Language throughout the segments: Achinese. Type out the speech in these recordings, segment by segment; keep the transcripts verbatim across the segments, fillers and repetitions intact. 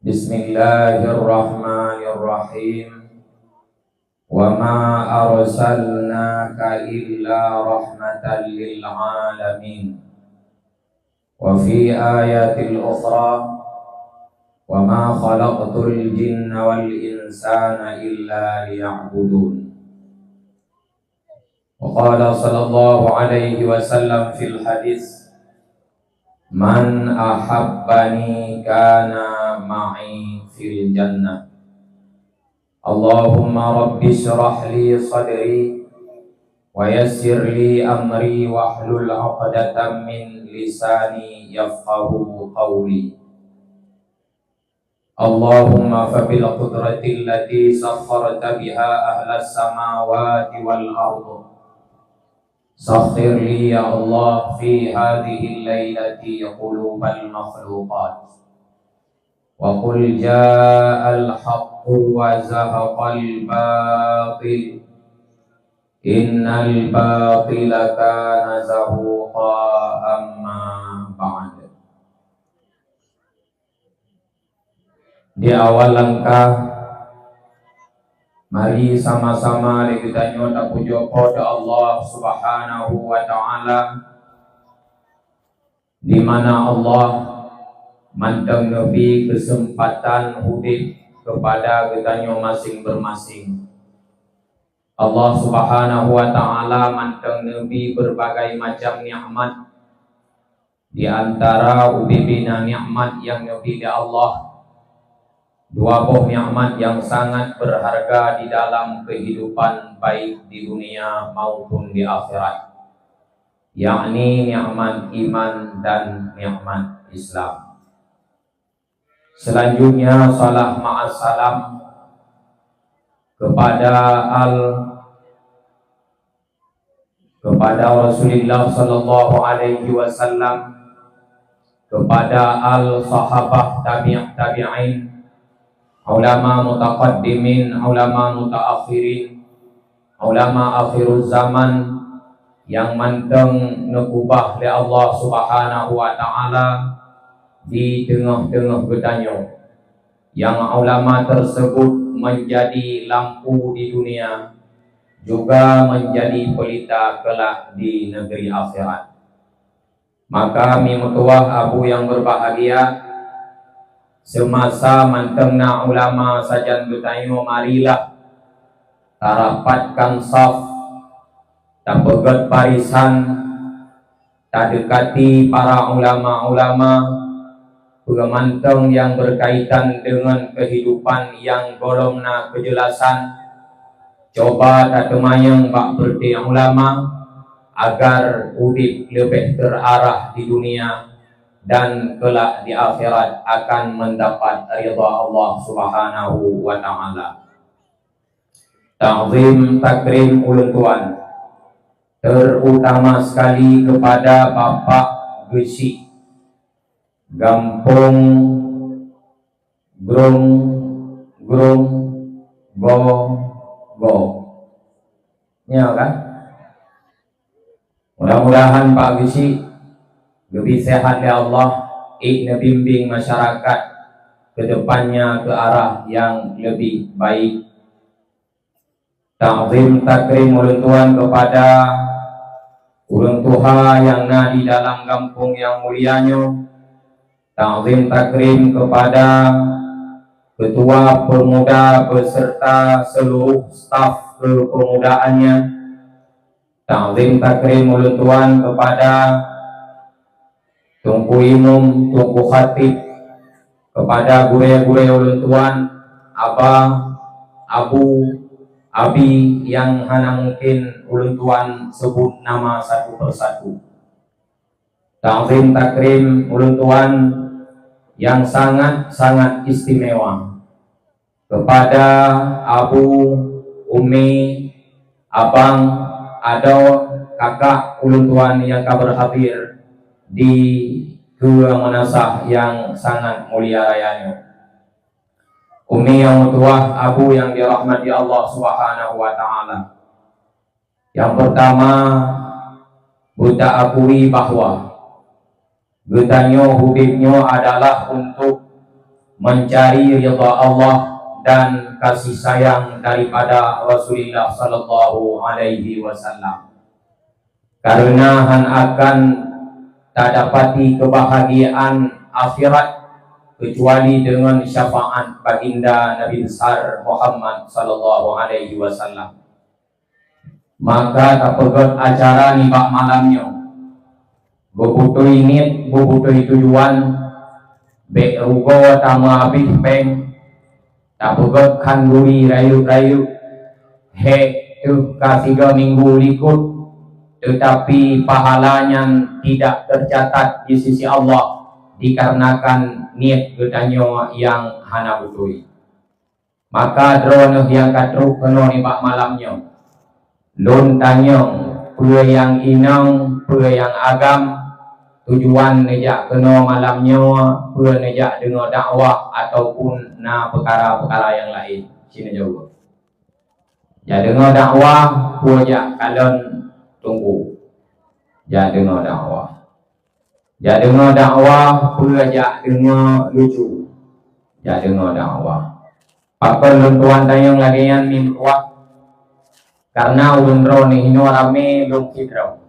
Bismillahirrahmanirrahim. Wa ma arsalnaka illa rahmatan lil alamin. Wa fi ayatil ukhra, wa ma khalaqtul jinna wal insana illa liya'budun. Wa qala sallallahu alaihi wasallam fil hadis, "Man ahabbani kana ma'i fil jannah." Allahumma rabbi shrah li sadri wa yassir li amri wahlul 'uqdatam min lisani yafqahu qawli. Allahumma fabil qudratil lati sakharta biha ahlas samawati wal ardh, sakhir li ya Allah fi hadhil lailati qulubal makhluqat. Wa qul ja'al haqqu wa zahaqal batil, innal batila kana zahuqa. Amma ba'd. Di awal langkah, mari sama-sama lé geutanyoe tapujoe Po teu Allah Subhanahu wa Ta'ala, di mana Allah mantong neubri keuseumpatan udeb keupada geutanyoe maséng-maséng. Allah Subhanahu wa Ta'ala mantong neubri beurbagai macam nikmat. Di antara ubé-bé na nikmat nyang neubri lé Allah, dua boh nikmat nyang sangat beurharga di dalam keuhidupan, baik di dunia maupun di akhirat, yakni nikmat iman dan nikmat Islam. Selanjutnya, salam ma'as salam kepada al, kepada Rasulullah sallallahu alaihi wasallam, kepada al sahabah, tabi' tabi'in, ulama mutaqaddimin, ulama mutaakhirin, ulama akhiruz zaman nyang mantong neukeubah lé Allah Subhanahu wa Ta'ala di teungoh-teungoh geutanyoe, nyang ulama tersebut menjadi lampu di dunia, juga menjadi pelita kelak di negeri akhirat. Maka, mi meutuwah abu nyang beurbahagia, seumasa mantong na ulama sajan geutanyoe, marilah tarapatkan saf, tapeugét barisan, tadeukati para ulama-ulama, peue mantong nyang beurkaitan deungon keuhidupan nyang gohlom na keujeulasan, cuba tateumanyong bak peureuté ulama, agar udeb leubeh teurarah di dunia dan kelak di akhirat akan mendapat ridha Allah Subhanahu wa Ta'ala. Takzim takrim ulôn tuan, terutama sekali kepada Bapak Geuchik, Gampông Grong, Grong, Go, Go. Nyoe kan? Mudah-mudahan Pak Geuchik geubri sehat lé Allah, ék neubimbing masyarakat ke depannya ke arah yang lebih baik. Takzim takrim ulôn tuan kepada ureuëng tuha nyang na di dalam gampông nyang mulia nyoe. Takzim takrim kepada ketua pemuda beserta seluruh staf kepemudaannya. Takzim takrim ulôn tuan kepada Teungku Imum, Teungku Khatib, kepada gurée-gurée ulôn tuan, Aba, Abu, Abi nyang hana mungkin ulôn tuan sebut nama satu persatu. Takzim takrim ulôn tuan nyang sangat-sangat istimewa kepada Abu, Umi, Abang, Adoe, Kakak ulôn tuan nyang ka berhadir di keue meunasah nyang sangat mulia raya nyoe. Umi nyang meutuwah, Abu nyang dirahmati Allah Subhanahu wa Ta'ala. Nyang peurtama, beutaakui bahwa geutanyoe udeb nyoe adalah untuk mencari ridha Allah dan kasih sayang daripada Rasulullah sallallahu alaihi wasallam. Karena hana akan tadapati kebahagiaan akhirat kecuali dengan syafaat baginda Nabi besar Muhammad sallallahu alaihi wasallam. Maka tapeugét acara nibak malam nyoe. Beubutôi niet, beubutôi tujuan, bék rugoe tameuhabéh péng, tapeugét khanduri rayeuk-rayeuk, hék teuh ka sigoe minggu likot, teutapi pahala nyan tidak tercatat di sisi Allah dikarenakan niet geutanyoe nyang hana beutôi. Maka droeneuh nyang ka trok keunoe nibak malam nyoe, lôn tanyong peue nyang inong, peue nyang agam, tujuan neujak keunoe malam nyoe, peue neujak deungoe dakwah ataupun na peukara-peukara nyang laén? Cit neujaweueb. Jak deungoe dakwah, peue jak kalon teungku? Jak deungoe dakwah. Jak deungoe dakwah, peue jak deungoe lucu? Jak deungoe dakwah. Pakon lôn tuan tanyong lagée nyan meutuah? Karena ulôn droeneuh hinoe ramé lôn sidroe.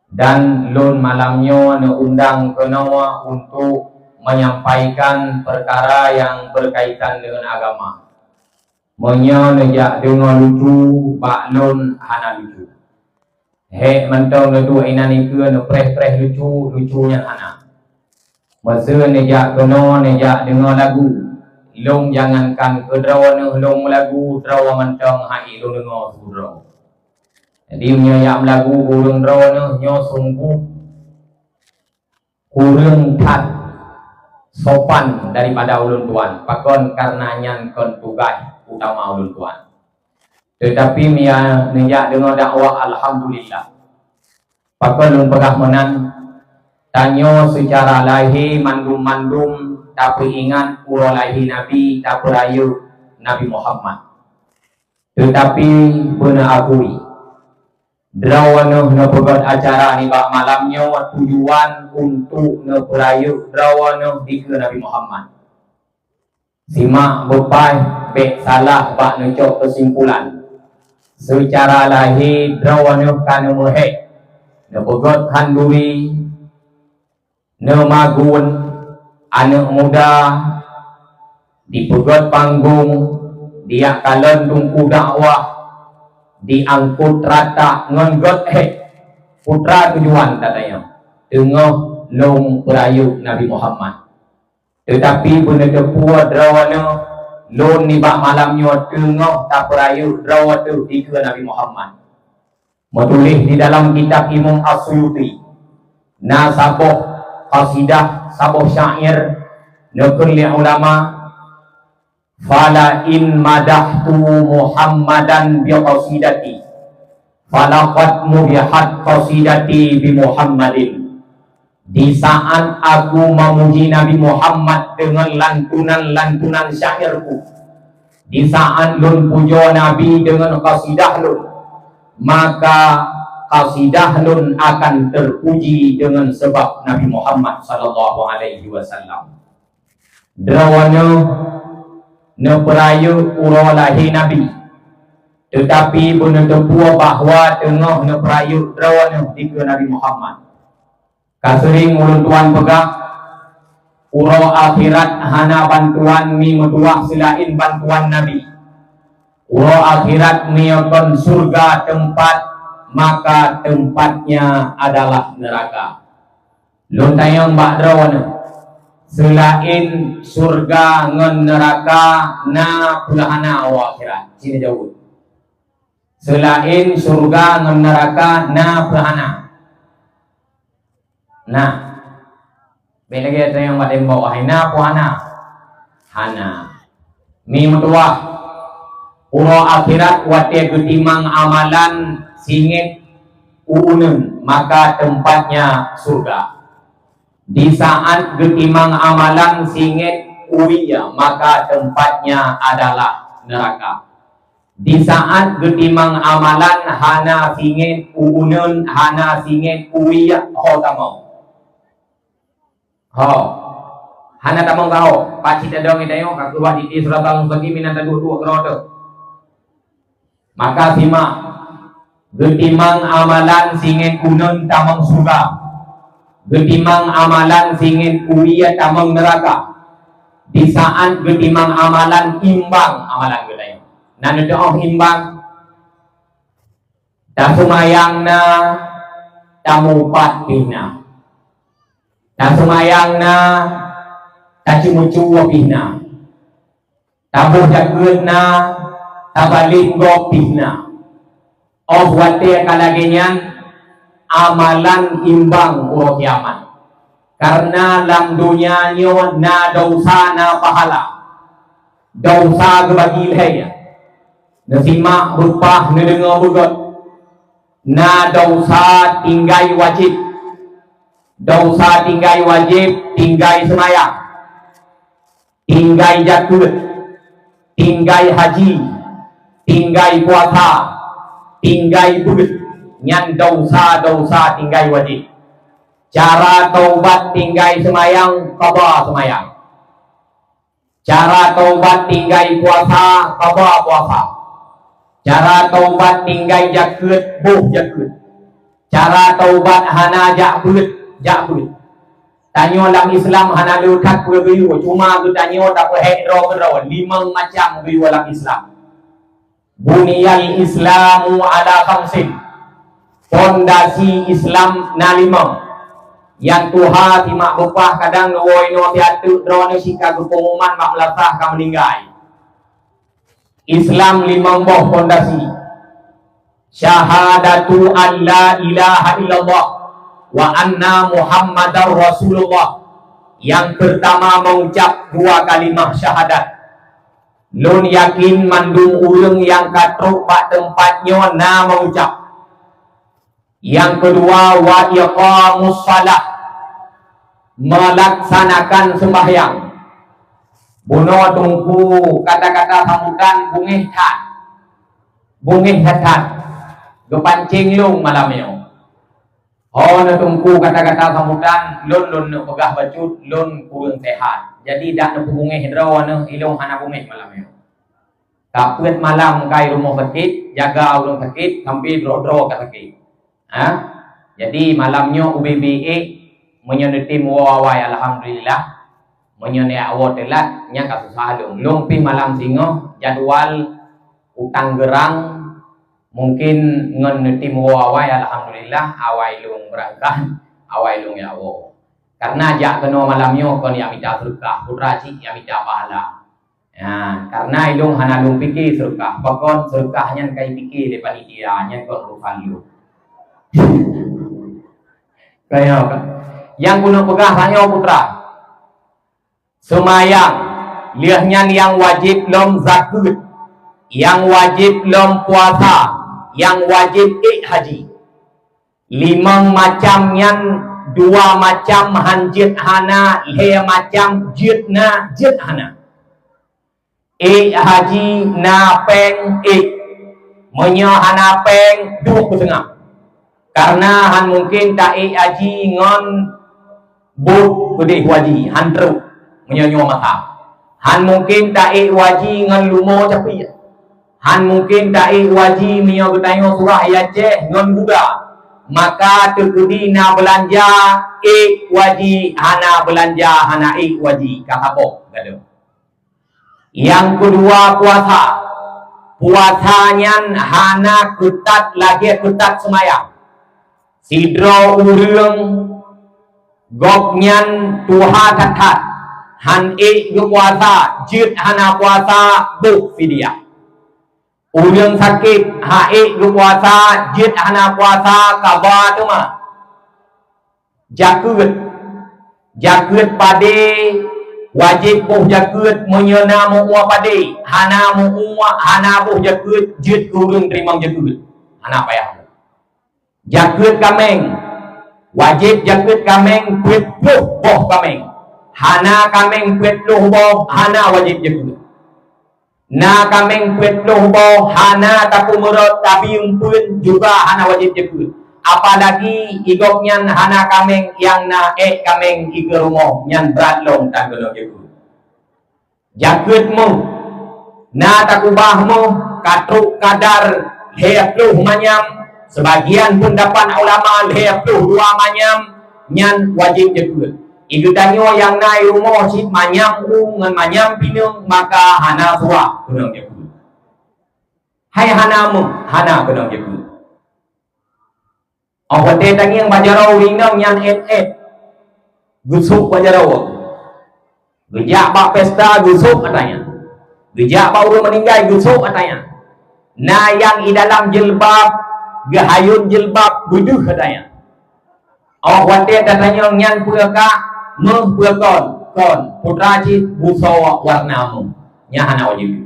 Dan lôn malam nyoe neuundang keunoe untuk menyampaikan perkara yang berkaitan dengan agama. Meunyoe neujak deungoe lucu, bak lôn hana lucu. Hék mantong neuduek inan ikeue neupreh-preh lucu, lucu nyan hana. Meuseu neujak keunoe neujak deungoe lagu, lôn jangankan keu droeneuh lôn meulagu, droe mantong hai lôn deungoe sidroe. Jadi meunyoe jak meulagu keu ureuëng droeneuh nyoe sungguh kureueng that sopan daripada ulôn tuan. Pakon? Karena nyan kon tugaih utama ulôn tuan. Teutapi meunyoe neujak deungoe dakwah, alhamdulillah. Pakon lôn peugah meunan? Tanyoe seucara lahé mandum-mandum tapeuingat uroe lahé Nabi, tapeurayeuk Nabi Muhammad. Teutapi beuna akui, droeneuh neupeugét acara nibak malam nyoe tujuan untuk neupeurayeuk droeneuh dikeue Nabi Muhammad. Simak beupaih, bék salah bak neucok keusimpulan. Seucara lahé droeneuh ka neumeuhék, neupeugét khanduri, neumagun, aneuëk muda, dipeugét panggong, dijak kalon teungku dakwah, diangkot ratak ngon gét hék. Peue teuma tujuan tatanyong? Teungoh lôn peurayeuk Nabi Muhammad. Teutapi beuneuteupeu droeneuh, lôn nibak malam nyoe teungoh tapeurayeuk droe teuh dikeue Nabi Muhammad. Meutuléh di dalam kitab Imam As-Suyuti, na saboh qasidah, saboh syair neukheun lé ulama, "Fala in madahtu Muhammadan bi qasidati, falaqad mudihat qasidati bi Muhammadin." Di saat aku memuji Nabi Muhammad dengan lantunan-lantunan syairku, di saat lôn pujoe Nabi dengan qasidah lôn, maka qasidah lôn akan terpuji dengan sebab Nabi Muhammad sallallahu alaihi wasallam. Droeneuh neupeurayeuk uroe lahé Nabi, teutapi beuneuteupeu bahwa teungoh neupeurayeuk droeneuh dikeue Nabi Muhammad. Ka seuring ulôn tuan peugah, uroe akhirat hana bantuan mi meutuah seulaén bantuan Nabi. Uroe akhirat meunyoe kon syeuruga teumpat, maka tempatnya adalah neuraka. Lôn tanyong bak droeneuh, seulaén syeuruga ngon neuraka na peue hana uroe akhirat? Cit neujaweueb. Seulaén syeuruga ngon neuraka na peue hana? Nah, bék lagée tanyong bak tembok, hai na peue hana? Hana. Mi meutuah, uroe akhirat watée geutimang amalan singiet u uneuen, maka tempatnya syeuruga. Di saat geutimang amalan singiet u ie, maka tempatnya adalah neuraka. Di saat geutimang amalan hana singiet u uneuen, hana singiet u ie, ho tamong. Ho, Hana tamong saho, pat cit tadong tanyoe, ka keubah di, di Siratal Mustaqim, inan taduek-duek keudroe teuh. Maka simak, geutimang amalan singoh uneuen tamong syeuruga. Geutimang amalan singoh uwie tamong neuraka. Di saat geutimang amalan, imbang amalan geutanyoe. Na neuteu'oh imbang? Taseumayang na, tamupat pih na. Taseumayang na, taceumeucue pih na. Taboh jakeuet na, tabalek gob pih na. Óh watée ka lagée nyan, amalan imbang uroe kiamat. Kareuna lam donya nyoe na desya, na pahala. Desya geubagi lhée. Neusimak beupah, neudeungoe beugét. Na desya tinggai wajéb. Desya tinggai wajéb, tinggai seumayang, tinggai jakeuet, tinggai haji, tinggai puasa, tinggai beuet, nyan desya-desya tinggai wajéb. Cara taubat tinggai seumayang, qadha seumayang. Cara taubat tinggai puasa, qadha puasa. Cara taubat tinggai jakeuet, boh jakeuet. Cara taubat hana jak beuet, jak beuet. Tanyoe lam Islam hana le that peue geuyue, cuma geutanyoe tapeuhék droe keudroe, limong macam geuyue lam Islam. Buniyal Islamu ala khamsin. Pondasi Islam na limong. Nyang tuha simak beupah, kadang neuwoe inoe siat teuk droeneuh cit ka geupeu'umat mak meulasah ka meuninggai. Islam limong boh pondasi. Syahadatu an la ilaha illallah wa anna Muhammadar Rasulullah. Nyang peurtama, meuucab dua kalimah syahadat. Lôn yakin mandum ureuëng nyang ka trok bak teumpat nyoe na meuucab. Nyang keudua, wa iqamus shalah, meulaksanakan seumbahyang. Bunoe Teungku kata-kata sambutan bungéh that. Bungéh that-that. Geupancéng lôn malam nyoe. Ho na Teungku kata-kata sambutan, lôn, lôn neuk peugah bacut, lôn kureueng sehat. Jadi dak neupeubungéh droeneuh, ilôn hana bungéh malam nyoe. Ka peuet malam kai rumoh sakét, jaga ureuëng sakét, sampai droe-droe ka sakét. Ha? Jadi malam nyoe ubé-bé ék, meunyoe neutem woe awai, alhamdulillah. Meunyoe neujak woe teulat, nyan ka susah lôn. Lôn pih malam singoh jadwal u Tangerang, mungkin ngon neutem woe awai, alhamdulillah, awai lôn beurangkat, awai lôn jak woe. Karena jak keunoe malam nyoe kon jak mita seudeukah, putra cit jak mita pahala. Ya, karena ilôn hana lôn pike seudeukah. Pakon seudeukah nyan ka ipike lé panitia, nyan kon urusan lôn. Kaya kan? Nyang keuneuk peugah tanyoe putra. Seumayang, lheueh nyan nyang wajéb lom zakeuet. Nyang wajéb lom puasa. Nyang wajéb ék haji. Limong macam nyan, dua macam han jeuet hana, lhée macam jeuet na, jeuet hana. Ék haji na péng ék. Meunyoe hana péng, duek peuteungoh. Karena han mungken ta-ék haji ngon buet keudeh haji, han trok. Meunyoe nyoe masa. Han mungken ta-ék haji ngon lumo capiek. Han mungken ta-ék haji meunyoe geutanyoe surah i Aceh ngon guda. Maka teukeudi na beulanja ék haji, hana beulanja hana ék haji, ka saboh gadôh. Nyang keudua puasa. Puasa nyan hana keutat lagée keutat seumayang. Sidroe ureuëng gobnyan tuha that-that, han ék geupuasa, jeuet hana puasa, boh fidyah. Ureuëng sakét, han ék geupuasa, jeuet hana puasa, kaba teuma. Jakeuet. Jakeuet padé, wajéb boh jakeuet meunyoe na meu-ue padé, hana meu-ue, hana boh jakeuet, jeuet keu ureuëng teurimong jakeuet. Hana payah. Jakeuet kaméng. Wajéb jakeuet kaméng peuet ploh boh kaméng. Hana kaméng peuet ploh boh, hana wajéb jakeuet. Na kaméng peuet ploh boh, hana tapeumeurot, tabi eumpeuen juga hana wajéb jakeuet. Apalagi i gobnyan hana kaméng nyang na ék kaméng i keu rumoh, nyan brat lom tan keuneuk jeuet. Jakeuet meuh, na takubah meuh, ka trok kadar lhèe ploh manyam, seubagian peundapat ulama lhèe ploh dua manyam, nyan wajéb jakeuet. I geutanyoe nyang na i rumoh cit manyam u ngon manyam pineung, maka hana suah keuneuk jakeuet. Hai hana meuh, hana keuneuk jakeuet. Óh watèe tangieng bak jaroe ureueng inong nyan ét-ét, geusôk bak jaroe. Geujak bak pesta, geusôk ata nyan. Geujak bak ureueng meuninggai, geusôk ata nyan. Na nyang i dalam jilbab, geuhayôn jilbab, beudeuh ata nyan. Óh watèe tatanyong nyan peue kah, meuh peue kon, kon, putra cit busoe warna meuh. Nyan hana wajéb.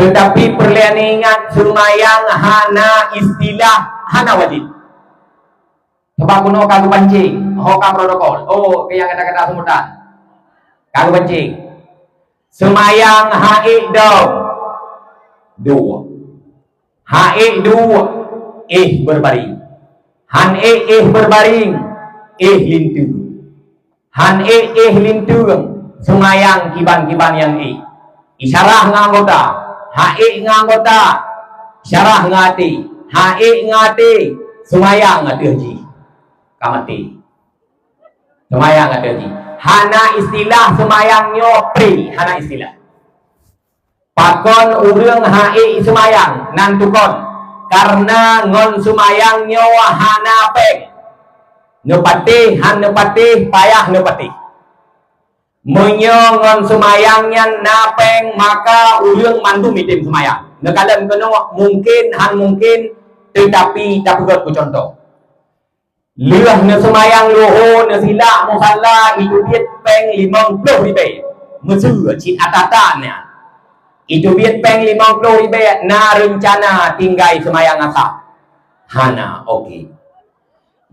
Teutapi peureulèe neuingat, seumayang hana istilah hana wajéb. Sabab bunoe ka geupancéng, ho ka protokol. Oh, keu nyang gata-gata seumutan. Ka geupancéng. Seumayang ha ék dong. Dua. Ha ék duek, éh beurbaring. Han ék éh beurbaring, éh linteue. Han ék éh linteue, seumayang kiban-kiban nyang ék. Isyarah ngon anggota, ha ék ngon anggota, isyarah ngon até, ha ék ngon até, seumayang ateueh jih. Ka maté. Seumayang ateueh jih. Hana istilah seumayang nyoe pré, hana istilah. Pakon ureueng ha ék seumayang, nan tukon, kareuna ngon seumayang nyoe hana péng. Neupatéh han neupatéh, payah neupatéh. Meunyoe ngon seumayang nyan na péng, maka ureueng mandum item seumayang. Neukalon keunoe mungken han mungken, teutapi tapeugöt keu cuntoh. Lheueh neuseumayang luho, neusilak musala, iteubiet péng limong ploh ribèe. Meuseu cit ata-ata nyan. Iteubiet péng limong ploh ribèe, na reuncana tinggai seumayang asa? Hana, oke.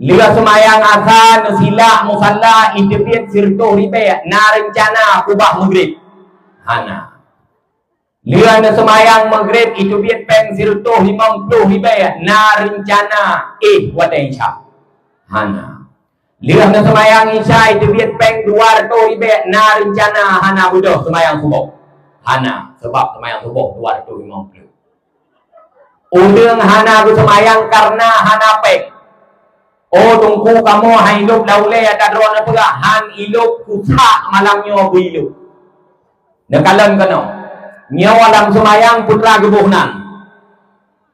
Lheueh seumayang asa, neusilak musala, iteubiet sireutôh ribèe, na reuncana kubah Maghrib? Hana. Lheueh neuseumayang Maghrib, iteubiet péng sireutôh limong ploh ribèe, na reuncana éh watèe Isya? Hana. Lheueh neuseumayang Isya, iteubiet péng dua reutôh ribèe, na reuncana hana beudôh seumayang suboh? Hana, sabab seumayang suboh dua reutôh limong ploh. Ureueng hana geuseumayang kareuna hana péng. Oh, Teungku, kamoe han ilôp lam ulèe ata droeneuh peugah, han ilôp, kusak malam nyoe beu ilôp. Neukalon keunoe. Nyoe lam seumayang peue teuma geuboh nan?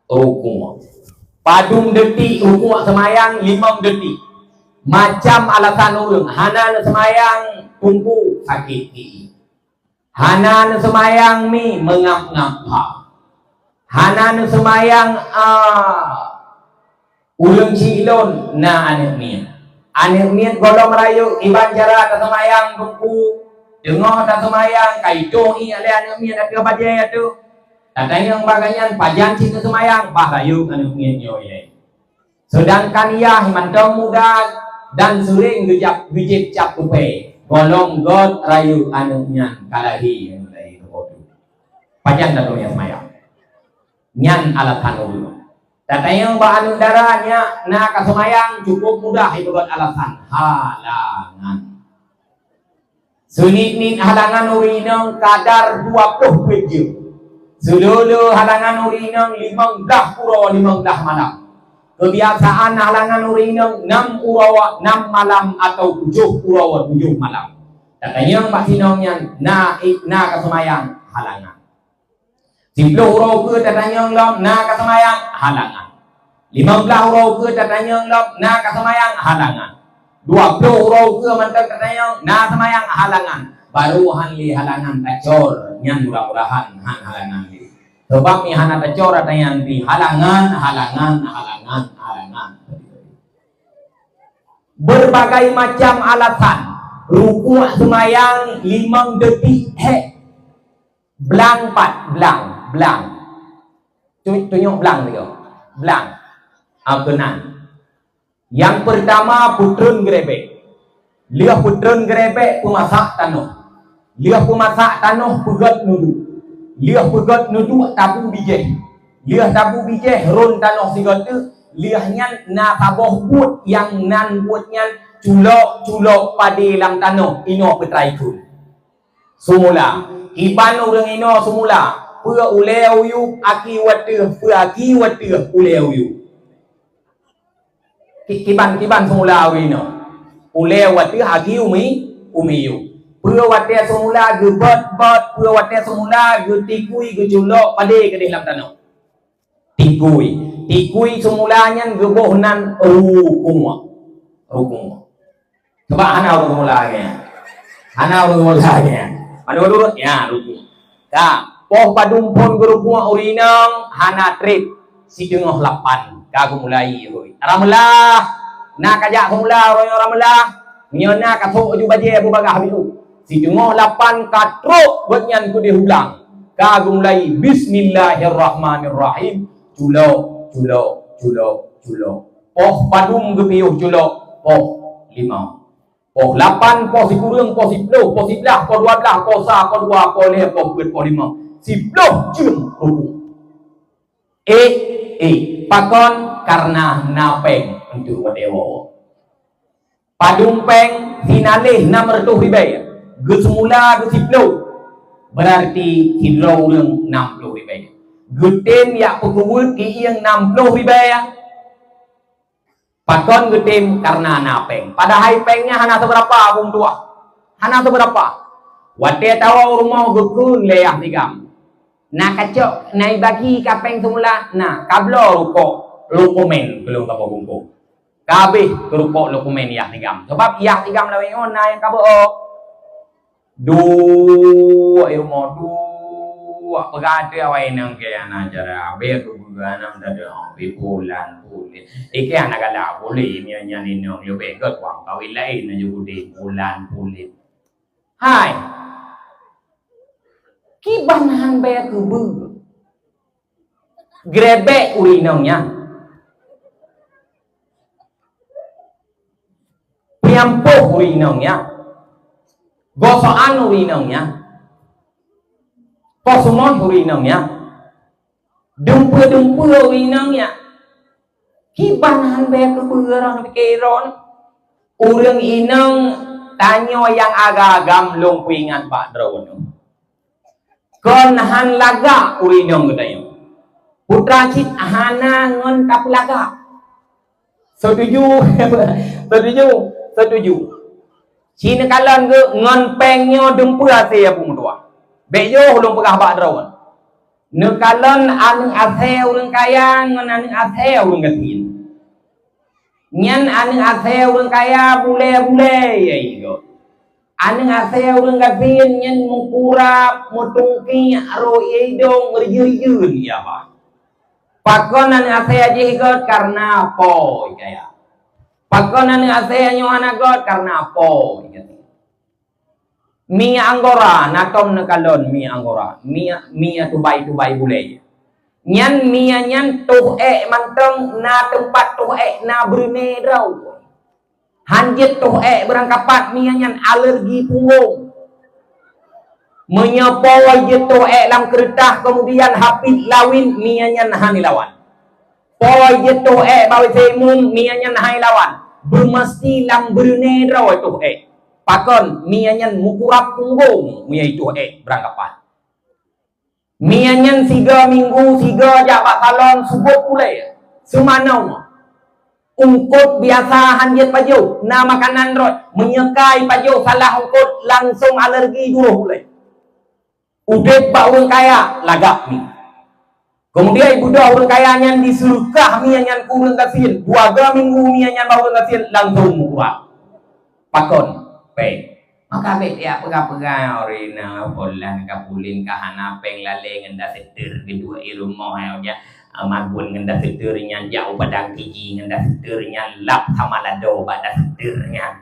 Ruku'. Padum detik ruku' seumayang? Limong detik. Macam alasan ureueng hana neuseumayang, Teungku, sakét gigi. Hana neuseumayang, mi, meungab-ngab pha. Hana neuseumayang, a, ureueng chik lôn na aneuk miet. Aneuk miet gohlom rayeuk, kiban cara taseumayang, Teungku. Teungoh taseumayang, ka itôh ié lé aneuk miet ateueh bajèe teuh. Tatanyong bak gobnyan, pajan cit neuseumayang, bah rayeuk aneuk miet nyoe ilèe. Seudangkan yah mantong muda dan seuring geujak, geujép cap kupe, gohlom göt rayeuk aneuk nyan ka lahé, aneuk lahé keu po teuh. Pajan tateumèe seumayang? Nyan alasan ulôn. Tatanyong bak aneuk dara nyak na ka seumayang, cukup mudah ipeugöt alasan, halangan. Seuniet-niet halangan ureueng inong kadar dua ploh peuet jeuem. Seuleu-leu halangan ureueng inong limong blaih uroe limong blaih malam. Keubiasaan halangan ureueng inong nam uroe nam malam atawa tujoh uroe tujoh malam. Tatanyong bak sinong nyan na, na ka seumayang? Halangan. Siploh uroe keue tatanyong lom na ka seumayang? Halangan. Limong blaih uroe keue tatanyong lom na ka seumayang? Halangan. Dua ploh uroe keue mantong tatanyong na seumayang? Halangan. Baru han lé halangan tacor, nyan mudah-mudahan han halangan lé. Sabab mi hana tacor ata nyan pih halangan, halangan, halangan, halangan. Berbagai macam alasan, ruku' seumayang limong detik hèk. Blang pat, blang, blang. Tu-, tunyok blang tu. Blang. Ah, keunan. Nyang peurtama, peutreun geurebek. Lheueh peutreun geurebek, peumasak tanoh. Lheueh peumasak tanoh, peugöt neuduek. Lheueh peugöt neuduek, tabu bijèh. Lheueh tabu bijèh, rhôn tanoh sigoe teuk, Lheueh nyan na saboh buet nyang nan buet nyan culok-culok padé lam tanoh, inoe peutra ikheun. Seumula, kiban ureuëng inoe seumula, peue ulée u yup aki u ateueh, peue aki u ateueh ulée u yup. Ki-, kiban, kiban seumula ureuëng inoe. Ulée u ateueh aki u mi-, u miyup. Peue watée seumula geubot-bot, peue watée seumula geutikui geuculok padé keudeh lam tanoh. Tikui. Tikui seumula nyan geuboh nan rukung. Rukung. Sabab hana ureuëng seumula lagée nyan. Hana ureuëng seumula lagée nyan. Mana dulu? Ya, rukung. Ka, poh padum phon geurukung ureuëng inong hana treb. Siteungoh lapan ka geumulai hôi. Rameulah. Na kajak seumula uroe nyoe rameulah. Meunyoe na ka sok aju bajée bubagaih biru. Siteungoh lapan ka trok gobnyan keudeh u blang. Ka geumulai bismillahirrahmanirrahim. Culok, culok, culok, culok. Poh padum geupiôh culok, poh limong. Poh lapan, poh sikureueng, poh siplôh, poh siblaih, poh dua blaih, poh sa, poh dua, poh lhée, poh peuet, poh limong. Siplôh jeuem rukung. Eh, eh, pakon? Kareuna na péng untuk watée woe. Padum péng? Sinaléh nam reutôh ribée. Geuseumula geusiplôh. Beurarti sidroe ureuëng nam ploh ribée. Geutem jak peukeuweuet iéng nam ploh ribée. Pakon geutem? Kareuna na péng. Padahai péng nyan hana seubeurapa, Abu Meutuah. Hana seubeurapa. Watée tawoe u rumoh geukheun lé yah sigam. Na kacok, na ibagi ka péng seumula, na kabloe rukok Luqman keu lôn saboh bungkôh. Ka habéh keu rukok Luqman yah sigam. Sabab yah sigam lawét nyoe na nyang ka beuôk. Duek i rumoh, duek peugah ateueh awai nang keu aneuk cara. Habéh keu peugah aneuk tadi, "Oh, pi pulan pulit." Ikeu aneuk galak pulit, nyan, nyan inong, yo bèk gèt wang kawin laén, nyan ju pulit, pulan pulit. Hai! Kiban han bèe keubeue. Grebek ureueng inong nyan. Peunyampôh ureueng inong nyan. Gosokan ureueng inong nyan. Poh seumoh ureueng inong nyan. Dumpeue-dumpeue ureueng inong nyan. Kiban han bèe keubeue roh pike droen. Ureueng inong tanyoe nyang agam-agam lôn peuingat bak droeneuh. Kon han lagak ureueng inong geutanyoe. Putra cit hana ngon tapeulagak. Setuju? Setuju? Setuju. Ci neukalon geuh ngon péng nyoe dumpeue asèe Abu Meutuah. Bèk yoh lôn peugah bak droen. Neukalon aneuk asèe ureueng kaya ngon aneuk asèe ureueng gasien. Nyan aneuk asèe ureueng kaya bulèe-bulèe, ya, i gob. Aneuk asèe ureueng gasien nyan meukurab, meutungkiek, rôh ie idong, rijeu-rijeu, ya, bah. Pakon aneuk asèe jih göt? Kareuna po i kaya. Pakon aneuk asèe nyoe hana göt? Kareuna po i kaya. Mie Anggora, na tom neukalon mie Anggora. Mie, mie tubai-tubai bulèe. Nyan mie nyan toh èk mantong, na teumpat toh èk na beureunèh droe. Han jeuet toh èk beurangkapat, mie nyan alergi punggong. Meunyoe po jeuet toh èk lam keureutah, keumudian hapit lawét, mie nyan han ilawan. Po jeuet toh èk bak W C umum, mie nyan han ilawan. Beumeusti lam beureunèh droe toh èk. Pakon? Mie nyan meukurab punggong meunyoe toh èk beurangkapat. Mie nyan sigoe minggu sigoe jak bak salon, subot ulèe, seumanoe. Eungkôt biasa han jeuet pajoh, na makanan rot. Meunyoe ka ipajoh salah eungkôt, langsong alergi duroh ulèe. Udép bak ureueng kaya, lagak mie. Keumudian ibeudôh ureueng kaya nyan, diseureukah mie nyan keu ureueng gasien. Dua goe minggu mie nyan bak ureueng gasien, langsong meukurab. Pakon? Péng. Maka bèk tajak peugah-peugah, "Oi, na bulan ka puléh ka hana péng, lalè ngon daseuteu geuduek i rumoh, hai, jak magun ngon daseuteu nyan, jak u padang tiji ngon daseuteu nyan, lap sama lado bak daseuteu nyan."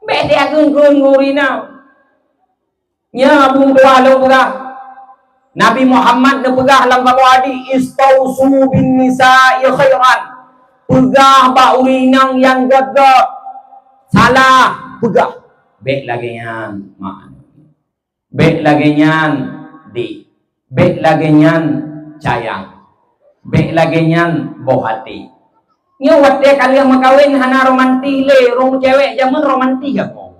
Bèk tajak geunggeuen ngon ureueng inong. Nyan Abu Meutuah lôn peugah. Nabi Muhammad neupeugah lam saboh hadis, "Istausu bin nisa'i khairan." Peugah bak ureueng inong nyang gèt-gèt. Salah, peugah. Bèk lagèe nyan, mak. Bèk lagèe nyan, dik. Bèk lagèe nyan, sayang. Bék lagée nyan boh até. Nyoe watée ka lheueh meukawen hana romantis lé, ureuëng cewek jameun romantis ya. Oh,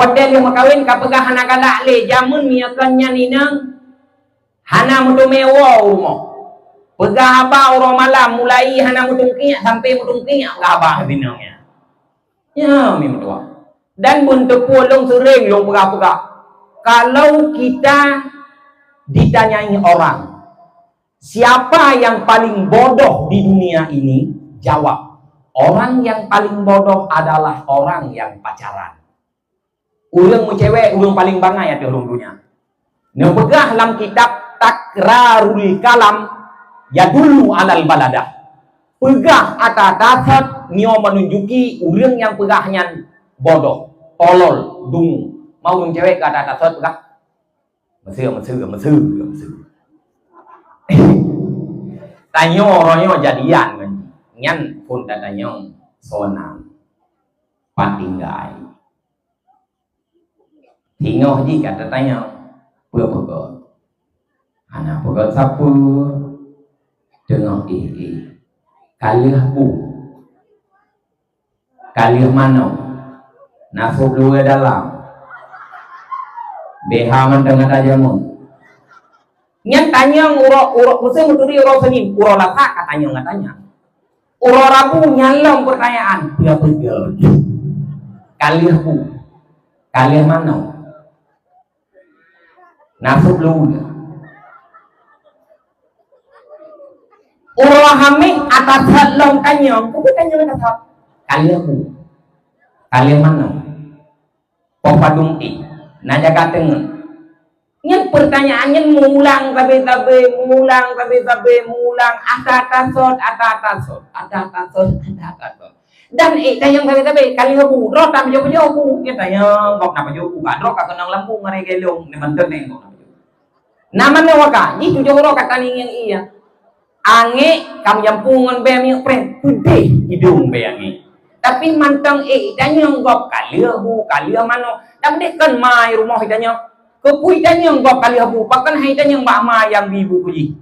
watée lheueh meukawen ka peugah hana galak lé, jameun meunyoe kon nyan inong hana meuteumé woe u rumoh. Peugah haba uroe malam mulai hana meutungkiek sampai meutungkiek peugah haba inong nyan. Ya, mi meutuah. Dan beunteupeu lôn seuring lôn peugah-peugah. Kalau kita ditanyai orang, siapa yang paling bodoh di dunia ini? Jawab, orang yang paling bodoh adalah orang yang pacaran. Ureuëng meucewek ureuëng paling bangai ateueh rhueng donya. Neupeugah lam kitab Takrarul Kalam yadullu alal baladah. Peugah ata-ata sot nyoe meununjuki ureuëng nyang peugah nyan bodoh, tolol, dungu. Mau ureuëng cewek keu ata-ata sot peugah? Meseu, meseu, meseu, meseu. Tanyoe uroe nyoe jadian ngon nyan phon tatanyong sona. Pat tinggai. Singoh jih ka tatanyong, peue peugöt? Hana peugöt sapeue, teungoh éh-éh. Ka lheueh bu, ka lheueh manö, na sôb luweue dalam. B H mantong ata jameun. Nyan tanyong uroe, uroe, meuseu meuturi uroe Senin, uroe Lasa ka tanyong, ka tanyong. Uroe Rabu nyalong peurtanyaan, peue-peue. Ka lheueh bu, ka lheueh manö, na sôb luweue. Uroe Hameh ata sat lom tanyong, peue tanyong ata sat? Ka lheueh bu, ka lheueh manö. Poh padum éh, na jaga teungeut. Nyan peurtanyaan nyan meuulang sabe-sabe, meuulang sabe-sabe, meuulang ata-ata sot, ata-ata sot, ata-ata sot, ata-ata sot. Dan ék tanyong sabe-sabe, ka lheueh bu, droe tapajoh-pajoh bu, nyan tanyong, gob na pajoh bu, ka droe ka keunong lam bu, ngon régée lôn, nyan mantong nyan gob na pajoh. Na manoe waka, jih tujoh uroe ka taningieng ie. Angék ka meujampu ngon bée miyueb preh, peudeh idong bée angék. Tapi mantong ék itanyong gob ka lheueh bu, ka lheueh manoe. Dan deh kon ma i rumoh itanyong. Keupeue itanyong gob ka lheueh bu, pakon han itanyong bak ma nyang bi bu keu jih.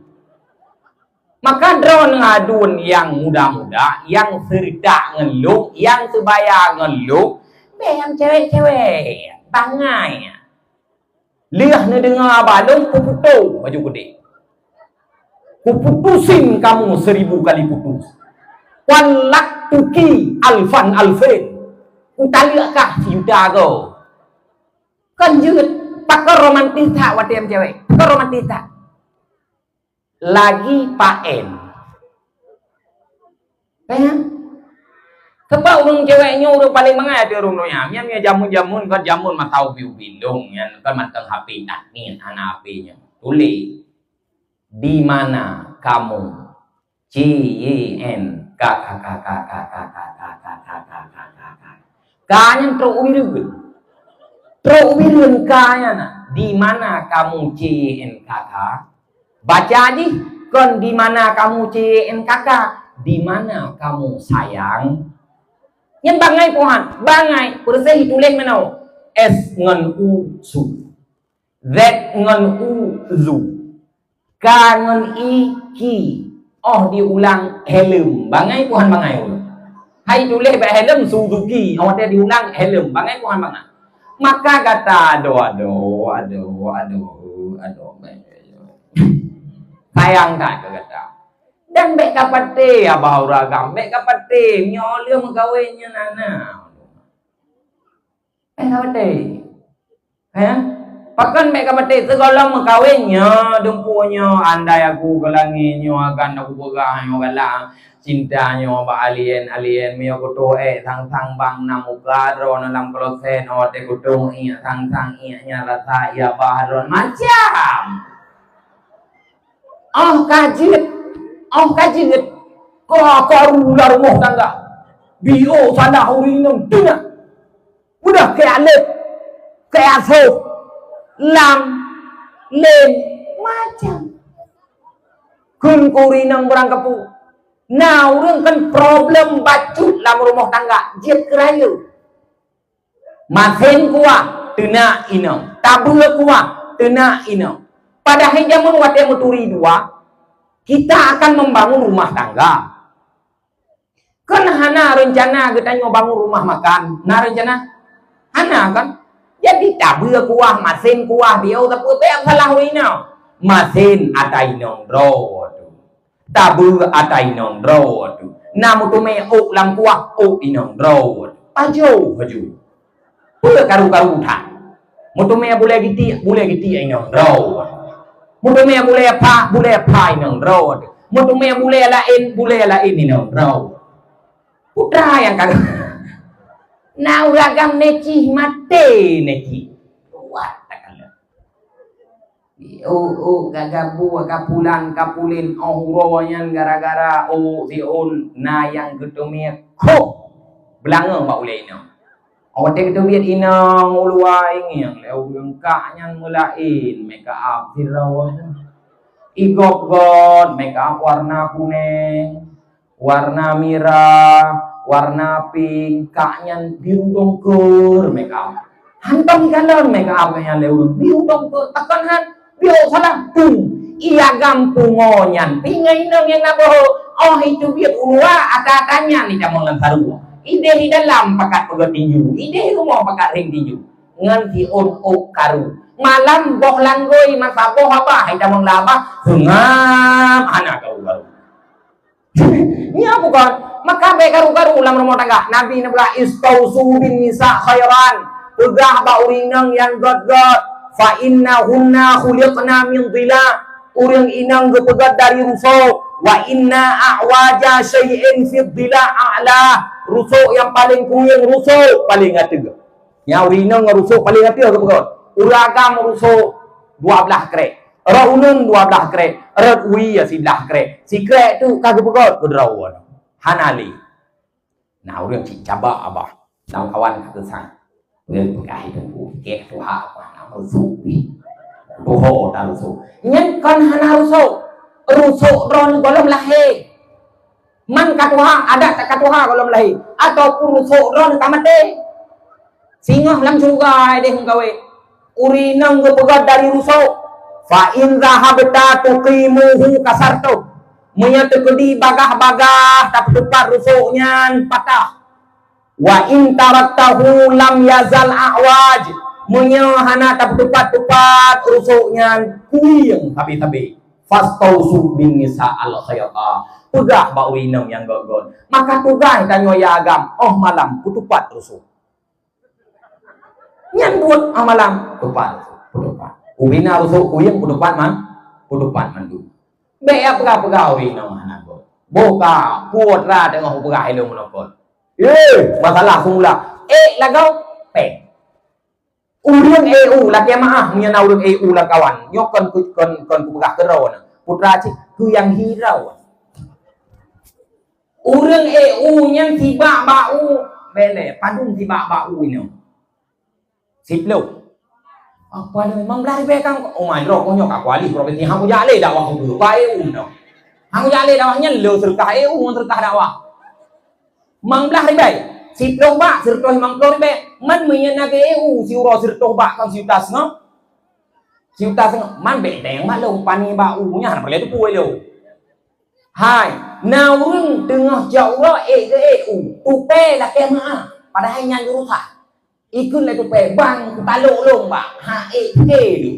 Maka droeneuh aduen nyang muda-muda, nyang seureutak ngon lôn, nyang seubaya ngon lôn, bèk nyang cewek-cewek, bangai. Lheueh neudeungoe haba lôn, kuputôh baju keudéh. Kuputusin kamu seribu kali putus. Talaqtuki alfan alfain. Kutaleuek kah sijuta goe. Kon jeuet, pakon romantis that watèe meucewek. Pakon romantis that. Lagi paen. Kan? Sebab ureueng cewek nyoe ureueng paléng bangai ateueh ureueng donya. Nyan, nyan jameun-jameun, kon jameun masa ubi-ubi lôn nyan, kon mantong H P that nyan, hana H P nyoe. Tuléh, "Di mana kamu?" C Y N K K. Ka nyan trok u Bireuen. Trok u Bireuen ka nyan na. "Di mana kamu?" C Y N K K. Baca jih, kon "Di mana kamu?" C Y N K K. "Di mana kamu, sayang?" Nyan bangai poh han, bangai, peureuséh ituléh meunoe. S ngon U, su. Z ngon U, zu. Ka ngon I, ki. Oh diulang, helm. Bangai poh han bangai ulôn. Hai tuléh bak helm Suzuki. Oh watèe diulang, helm. Bangai poh han bangai. Maka gata adoe, adoe, adoe, adoe, adoe. Sayang that keu gata. Dan bèk kapatéh abah ureueng agam, bèk kapatéh. Nyoe lheueh meukawen nyan hana. Bèk kapatéh. Eh? Pakon bèk kapatéh? Sigohlom meukawen nyoe, dumpeue nyoe, andai aku ke langit nyoe akan aku peugah nyoe galak cinta nyoe bak alien, alien meunyoe kutoh ék sang-sang bang na muka droeneuh lam kloset, watèe kutoh iek sang-sang iek nyan rasa iek bah droeneuh macam. Oh ka jeuet, oh ka jeuet, ka karu lam rumoh tangga. Bio salah ureueng inong teungoh. Udah keu alép, keu asoe, lam, lén, macam. Kheun keu ureueng inong beurangkapeue. Na ureueng kan problem bacut lam rumoh tangga, jeuet keu rayeuk. Masén kuah, teunak inong. Tabeue kuah, teunak inong. Padahai jameun watèe meuturi dua, Kita akan membangun rumah tangga. Kan hana rencana geutanyoe bangun rumah makan. Na rencana? Hana kan? Jadi tabeue kuah, masen kuah, biôh sapeue, bék salah ureueng inong. Masen ata inong droe tu. Tabeue ata inong droe tu. Na meuteumé ôk lam kuah, ôk inong droe tu. Pajoh, pajoh. Peue karu-karu that. Meuteumé bulée gitiek, bulée gitiek inong droe. Meuteumé bulée pha, bulée pha inong droe. Meuteumé bulée laén, bulée laén inong droe. Putra nyang ka na ureueng agam necih maté necih. Kuat takalon. Oh, oh, ka gabu, ka pulan, ka pulen, oh, uroe nyan gara-gara, oh, siôn na nyang geuteumé khôh beulangöng bak ulée inong. Watée geuteubiet inong u luwa, ingieng lé ureueng kak nyan meulaén makeup sidroe. Igop got makeup warna kuneng, warna mirah, warna pink, kak nyan biru dongkeur makeup. Hantom ikalon makeup nyan lé ureueng biru dongkeur, takon han. Biôh salah pung. Ia gampông nyan. Pingai inong nyang na boh. Oh, itu biet u luwa, ata-ata nyan itamong lam saru. Idéh di dalam pakat peugöt tinju. Idéh rumoh pakat ring tinju. Ngon siôn ôk karu. Malam boh langgôi masa boh abah itamong lam abah. Seungab hana karu-karu. Nyo bukon, maka bék karu-karu lam rumoh tangga. Nabi neupeugah, "Istausu bin nisa khairan." Peugah bak ureueng inong nyang gét-gét, "Fa innahunna khuliqna min dhila." Ureueng inong geupeugét dari rusok. "Wa inna a'waja syai'in fi dhila a'la." Rusok nyang paleng kueng rusok paleng ateueh. Nyang ureueng inong ngon rusok paleng ateueh geupeugét. Ureueng agam rusok dua blaih krek. Rot ulôn dua blaih krek. Rot wie ya siblaih krek. Sikrek tu ka geupeugét keudroe. Hana lé. Nah, ureueng cit cabak abah. Lam kawan ka keusan. Ureueng peugah itu ku kek tuha apa nama rusok pi. Tuho dan rusok. Nyan kon hana rusok. Rusok droen gohlom lahé. Man ka tuha, adat ka tuha gohlom lahé, ataupun rusok droen ka maté. Singoh lam syeuruga hai deh meugawe. Ureueng inong geupeugét dari rusok, "Fa in dhahabta tuqimuhu kasartuh." Meunyoe teukeudi bagah-bagah tapeuteupat rusok nyan patah. "Wa in taraktahu lam yazal a'waj." Meunyoe hana tapeuteupat-teupat rusok nyan kueng sabe-sabe. "Fastausu bin nisa al khaira." Peugah bak ureueng inong nyang gét-gét. Maka tugaih tanyoe ya agam, óh malam peutupat rusok. Nyan buet óh malam, tupat rusok, peutupat. Ubina rusok kuyeng peutupat man, peutupat mandum. Bék ya peugah-peugah ureueng inong hana gét. Boh ka, putra teungoh peugah ilong meunokot. Eh, masalah semula. Eh, lagoe, péng. Ureueng eu, lakée meu'ah meunyoe na ureueng eu lam kawan. Nyoe kon, kon, kon kupeugah keudroe na. Putra cit keu nyang hi droe. Ureueng eu nyan sibak bak u, bék lé, padum sibak bak u inoe. Siplôh. Apa lé, limong blaih ribée kan? Oh, mandro konyol ka kualih profesi. Hang kujak lé dakwah u, ba eu inoe. Hang kujak lé dakwah nyan lé seureukah eu ngon seureukah dakwah. Limong blaih ribée, siplôh bak, sireutôh limong plôh ribée. Man meunyoe na geu-eu siuroe sireutôh bak kon siuta singoh. Siuta singoh, man bék teueng bak lôn, pani bak u nyan hana peureulée teupue lôn. Hai, na ureueng teungoh jak uroe ék geu-eu, tupée lakée meu'ah, padahai nyan jurusah. Ikheun lé tupée, "Bang, kutalok lôn bak, ha ék pike lôn."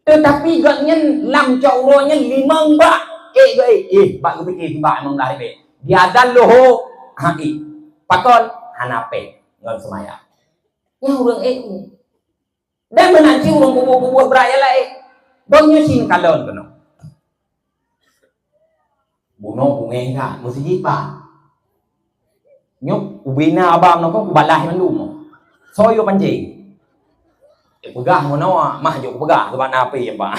Teutapi gobnyan lam cok uroe nyan limong bak, ék geu-eu, éh, bak geupike sibak limong blaih ribée. Diazan leuhô, ha ék. Pakon? Hana péng ngon seumayang. Nyan ureueng eu. Dan meunan cit ureueng peubuet-peubuet brat nyang laén. Donya cit kalon keunoe. Bunoe bungéh that meuseujid bak. Nyoe ubina abang nyoe keuh kubalah mandum. Soe yo pancéng. Peugah meunoe mah jok peugah sebab na api nyan bak.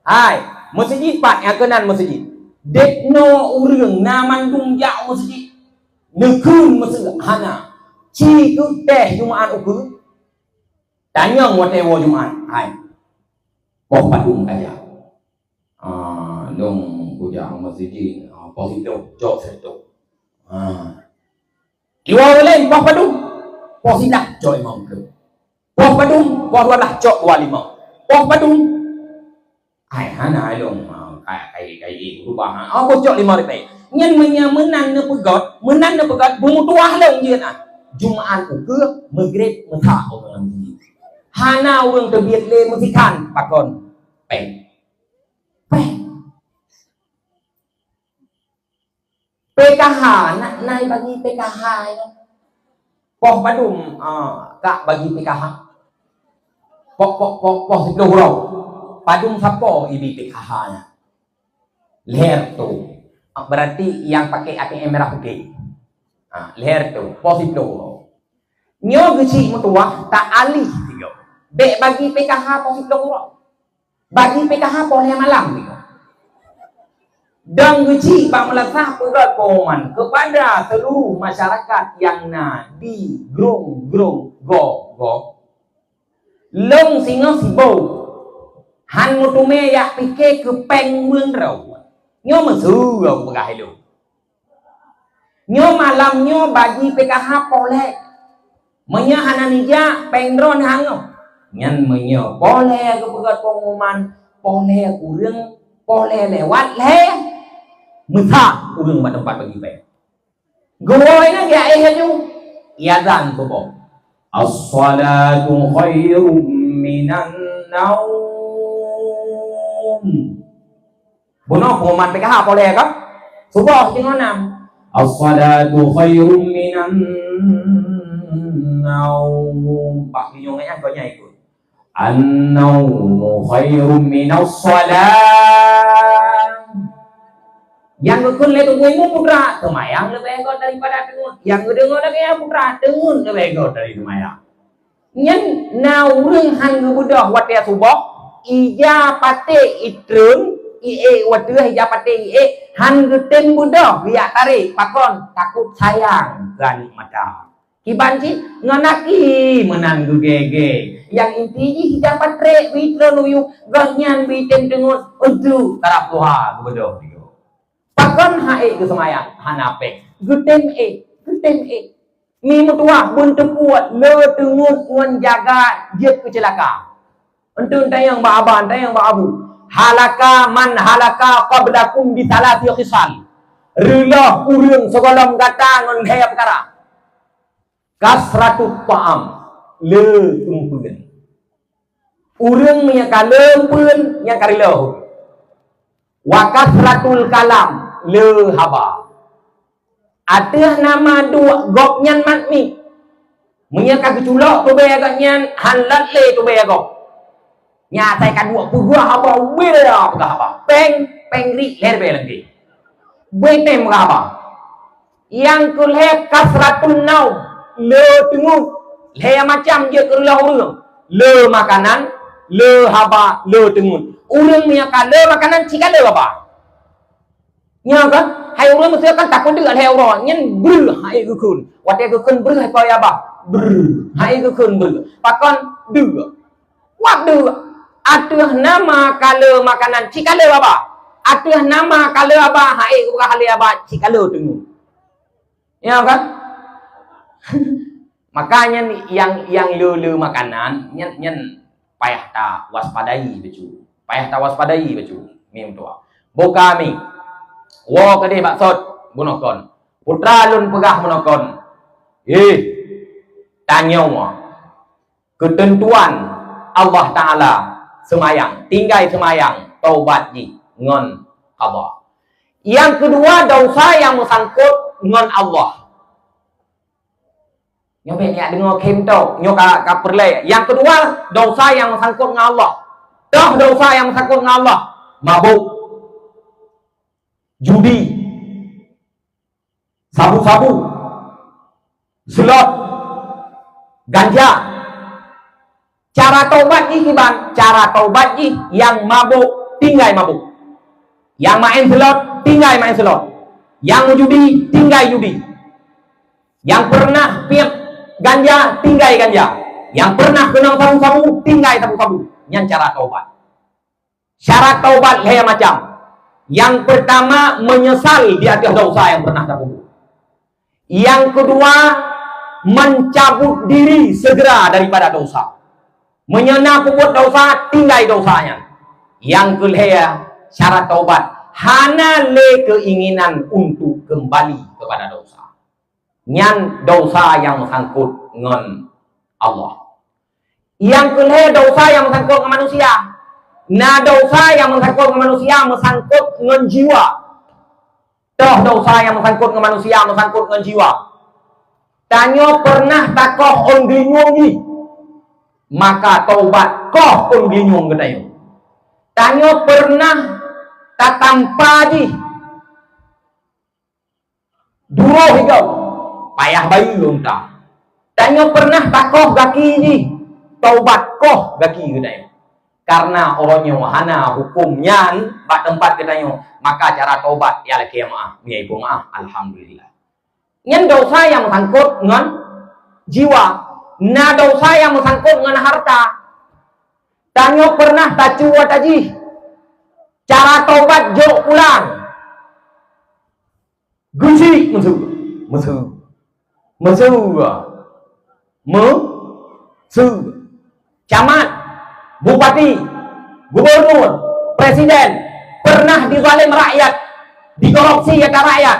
Hai, meuseujid pat nyang keunan meuseujid. Dek noe ureueng na mandum jak meuseujid. Neukheun meuseujid hana. Ci keuh teh Jumaat ukeue. Tanyong watée woe Jumaat, hai. Poh padum kajak. Ah, lôn kujak meuseujid, ah, poh siplôh, cok sireutôh. Ah. Dua ulée poh padum, poh siblaih cok limong plôh. Poh padum, poh dua blaih cok dua limong. Poh padum, ai hana lôn, ah, Kai, kai, kai, berubah, ha. Oh, bocok lima ribèe. Nyan meunyo meunan neupeugöt, meunan neupeugöt, beumeutuwah lom jeuet, ah. Jumaat ukeue, Maghrib meusak ureueng lam masjid. Hana ureueng teubiet lé meusikan, pakon? Péng. Péng. P K H, na, na bagi P K H nyoe. Poh padum, ah, kak bagi P K H? Poh, poh, poh, poh siplôh uroe. Padum sapo ibi P K H nyan? Lhèe reutôh. Ah, berarti nyang pakai A T M merah putih. Ah, lhèe reutôh, poh siplôh uroe. Nyoe geuchik meutuwah, tak alih sigoe. Bèk bagi P K H poh siplôh uroe. Bagi P K H poh lhèe malam nyoe. Dan geuchik bak meulasah peugöt pengumuman kepada seluruh masyarakat nyang na di Grong-Grong Go-Go. Lôn singoh sibôk. Han meuteumé jak pike keu péng ureueng droe. Nyoe meuseu peugah ilôn. Nyoe malam nyoe bagi P K H poh lhèe. Meunyoe hana nijak, péng droe neuhangoh. Nyan meunyoe poh lhèe geupeugöt pengumuman, poh lhèe kureueng, poh lhèe lewat lhèe, meusa ureueng bak teumpat bagi péng. Geuwoe na geujak éh laju, iazan suboh. As-salatu khairum minan naum. Bunoe pengumuman P K H poh lhèe ka? Suboh singoh nam. As-salatu khairum minan naum. Bak meunyoe nyan kau nyan ikut. An-naumu khairum minas salah. Nyang geukheun lé Teungku Imum putra, seumayang leubeh gét daripada teungeut. Nyang geudeungoe lagèe nyan putra, teungeut leubeh gét dari seumayang. Nyan na ureueng han geubeudôh watèe suboh, ija paté itreun, iék watèe ija paté iék, han geutem beudôh geujak tarek, pakon? Takot sayang keu aneuk mata. Kiban cit ngon aki meunan geugèe-gèe. Nyang inti jih ija patrek beuitreun u yup, gobnyan beuitem teungeut untuk tarap tuha geubeudôh nyoe. Pakon han ék geuseumayang? Hana péng. Geutem ék, geutem ék. Mi meutuwah beuneuteupue le teungeut ngon jaga jeuet keu ceulaka. Enteuk tanyong bak aba, tanyong bak abu. Halaka man halaka qablakum bi thalathi khisal. Reuloh ureueng sigohlom gata ngon lhèe peukara. Kasratut ta'am, le eumpeuen. Ureueng nyang ka le eumpeuen, nyang ka reuloh. Wa kasratul kalam, le haba. Ateueh nama duek gobnyan mat miet. Meunyoe ka geuculok tubèe gobnyan, han lôt lé tubèe gob. Nyan asai ka duek peugah haba, ubé peugah haba. Péng, péng riek lhèe ribèe lagèe. Beutem raba. Nyang keu lhèe kasratun naum, le teungeut. Lhèe macam jeuet keu reuloh ureueng. Le makanan, le haba, le teungeut. Ureueng nyang ka le makanan, cit ka le haba. Nyoe kan, hai ureueng meusé kan takot deuk lhèe uroe, nyan breuh hai geukheun. Watèe geukheun breuh hai keu haba. Breuh, hai geukheun breuh. Pakon deuk. Wab deuek, ateueh nama ka le makanan, cit ka le haba. Ateueh nama ka le haba, hai uroe ka le haba, cit ka le teungeut. Ya kan? Makanya ni, nyang, nyang le-le makanan, nyan, nyan payah tawaspadai bacut. Payah tawaspadai bacut. Mi meutuwah. Boh kami. Woe keudeh bak sot, bunoe kon. Putra lôn peugah bunoe kon. Eh, tanyoe. Keuteuntuan Allah Taala seumayang, tinggai seumayang, taubat jih ngon Allah. Nyang keudua, desya nyang meusangkot ngon Allah. Nyoe bèk neujak deungoe khém tok, nyoe ka, ka peureulèe. Nyang keudua, desya nyang meusangkot ngon Allah. Toh desya nyang meusangkot ngon Allah, mabök, judi, sabu-sabu, seulot, ganja. Cara taubat jih kiban? Cara taubat jih nyang mabök tinggai mabök. Nyang maén seulot tinggai maén seulot. Nyang meujudi tinggai judi. Nyang peureunah piep ganja tinggai ganja. Nyang peureunah keunong sabu-sabu tinggai sabu-sabu. Nyan cara taubat. Syarat taubat lhèe macam. Nyang peurtama, meunyeusal di ateueh desya nyang peureunah tapeubuet. Nyang keudua, mencabut diri segera daripada desya. Meunyoe na peubuet desya, tinggai desya nyan. Nyang keulhèe, Cara taubat hana lé keinginan untuk kembali kepada dosa. Nyan dosa nyang meusangkot ngon Allah. Nyang keulhèe dosa nyang meusangkot ngon manusia. Na dosa nyang meusangkot ngon manusia meusangkot ngon jiwa. Toh dosa nyang meusangkot ngon manusia meusangkot ngon jiwa. Tanyoe pernah takoh ôn geulinyueng jih, maka taubat koh ôn geulinyueng geutanyoe. Tanyoe pernah tatampa jih duroh igoe, payah bayeue unta. Tanyoe pernah takoh gaki jih, taubat koh gaki geutanyoe. Karena uroe nyoe hana huköm nyan bak teumpat geutanyoe, maka cara taubat ya lakèe meu'ah, meunyo ipeumeu'ah, alhamdulillah. Nyan dosa nyang meusangkot ngon jiwa. Na dosa nyang meusangkot ngon harta. Tanyoe pernah tacu ata jih. Cara taubat jok pulang. Geuchik meusu. Meusu. Meusu. Meusu. Camat, bupati, gubernur, presiden pernah dizalim rakyat, dikorupsi ata rakyat,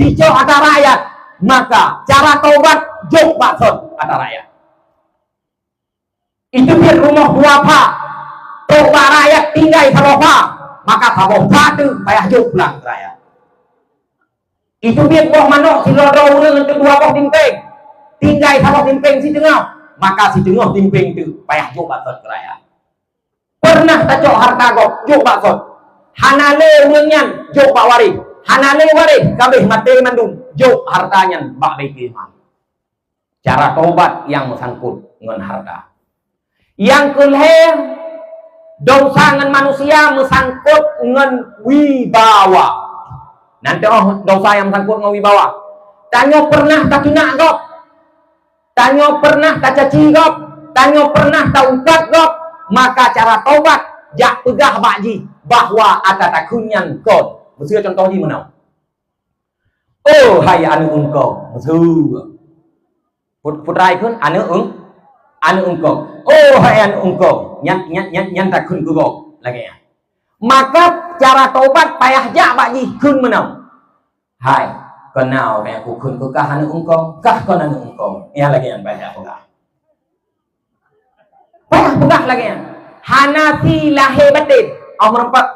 dicok ata rakyat, maka cara taubat jok bak sot ata rakyat. Itu pih rumoh dua pha, trok bak rakyat tinggai saboh pha, maka saboh pha teuh payah jok pulang keu rakyat. Itu biet boh manok sidroe-droe ureuëng ngon dua boh timpeng. Tinggai saboh timpeng siteungoh, maka siteungoh timpeng teuh payah jok bak sot keu rakyat. Pernah tacok harta gob, jok bak sot. Hana lé ureuëng nyan jok bak waréh. Hana lé waréh, ka abéh maté mandum, jok harta nyan bak Baitul Mal. Cara taubat nyang meusangkot ngon harta. Nyang keulhèe, dosa ngon manusia meusangkot ngon wibawa. Nan teuh dosa nyang meusangkot ngon wibawa. Tanyoe pernah tateunak gob. Tanyoe pernah tacaci gob. Tanyoe pernah taupat gob. Maka cara taubat, jak peugah bak jih bahwa ata takheun nyan kon. Meuseu contoh jih meunan. Oh, hai aneuëk eungkong, meuseu. Put-, putra ikheun aneuëk eung-, aneuëk eungkong. Oh, hai aneuëk eungkong, nyan, nyan, nyan, nyan takheun keu gob lagèe nyan. Maka cara taubat payah jak bak jih kheun meunan. Hai, kon na nyang kukheun keu kah aneuëk eungkong, kah kon aneuëk eungkong. Nyan lagèe nyan payah jak bak kah. Payah peugah lagèe nyan. Hana si lahé batén. Oh, meureumpok.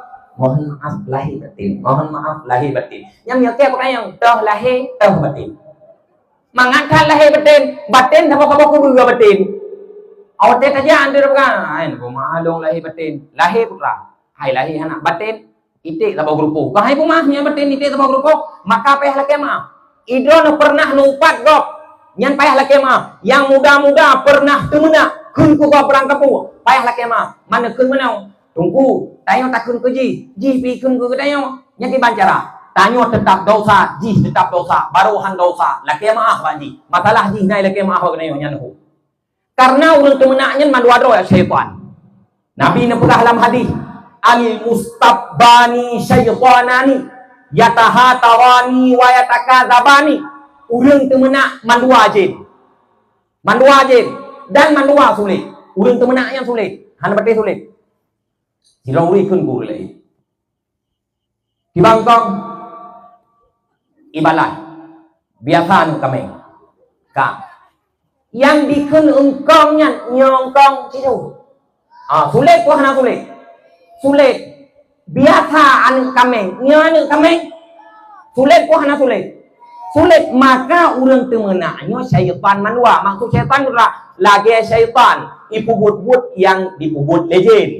Mohon maaf lahé batén. Mohon maaf lahé batén. Nyang nyoe keu peukayang, toh lahé, toh batén. Mangat that lahé batén, batén saboh-saboh kubu batén. Awak teh tajak antu dah peugah, "Hai, nabo mah along lahé batén." Lahé putra. Hai lahé anak batén. Iték saboh geurupok. Keuhai peumah nyan batén iték saboh geurupok, maka payah lakèe meu'ah. Idroe pernah neuupat gob, nyan payah lakèe meu'ah. Nyang muda-muda pernah teumeunak kheun keu gob beurangkapeue, payah lakèe meu'ah. Man neukheun meunoe, Teungku, tanyoe takheun keu jih, jih pih kheun keu geutanyoe. Nyan kiban cara. Tanyoe teutap dosa, jih teutap dosa, barohan dosa, lakèe meu'ah bak jih. Masalah jih nyan lakèe meu'ah bak geutanyoe nyan ho. Karena ureuëng teumeunak nyan mandua droe syaitan. Nabi neupeugah lam hadis, "Al-mustabbani syaitanani yatahatarani wa yatakadzabani." Ureuëng teumeunak mandua jén. Mandua jén dan mandua sulet. Ureuëng teumeunak nyan sulet, hana patéh sulet. Sidroe ureuëng kheun keu ureuëng laén. Kiban eungkong, ibalah, biasa aneuëk kaméng. Ka. Nyang dikheun eungkong nyan, nyoe eungkong sidoe. Ah, sulet keu hana sulet? Sulet. Biasa aneuëk kaméng, nyoe aneuëk kaméng. Sulet keu hana sulet? Sulet. Maka ureuëng teumeunak nyoe syaitan mandua. Maksud syaitan adalah lagèe syaitan, ipeubuet-buet nyang dipeubuet lé jén.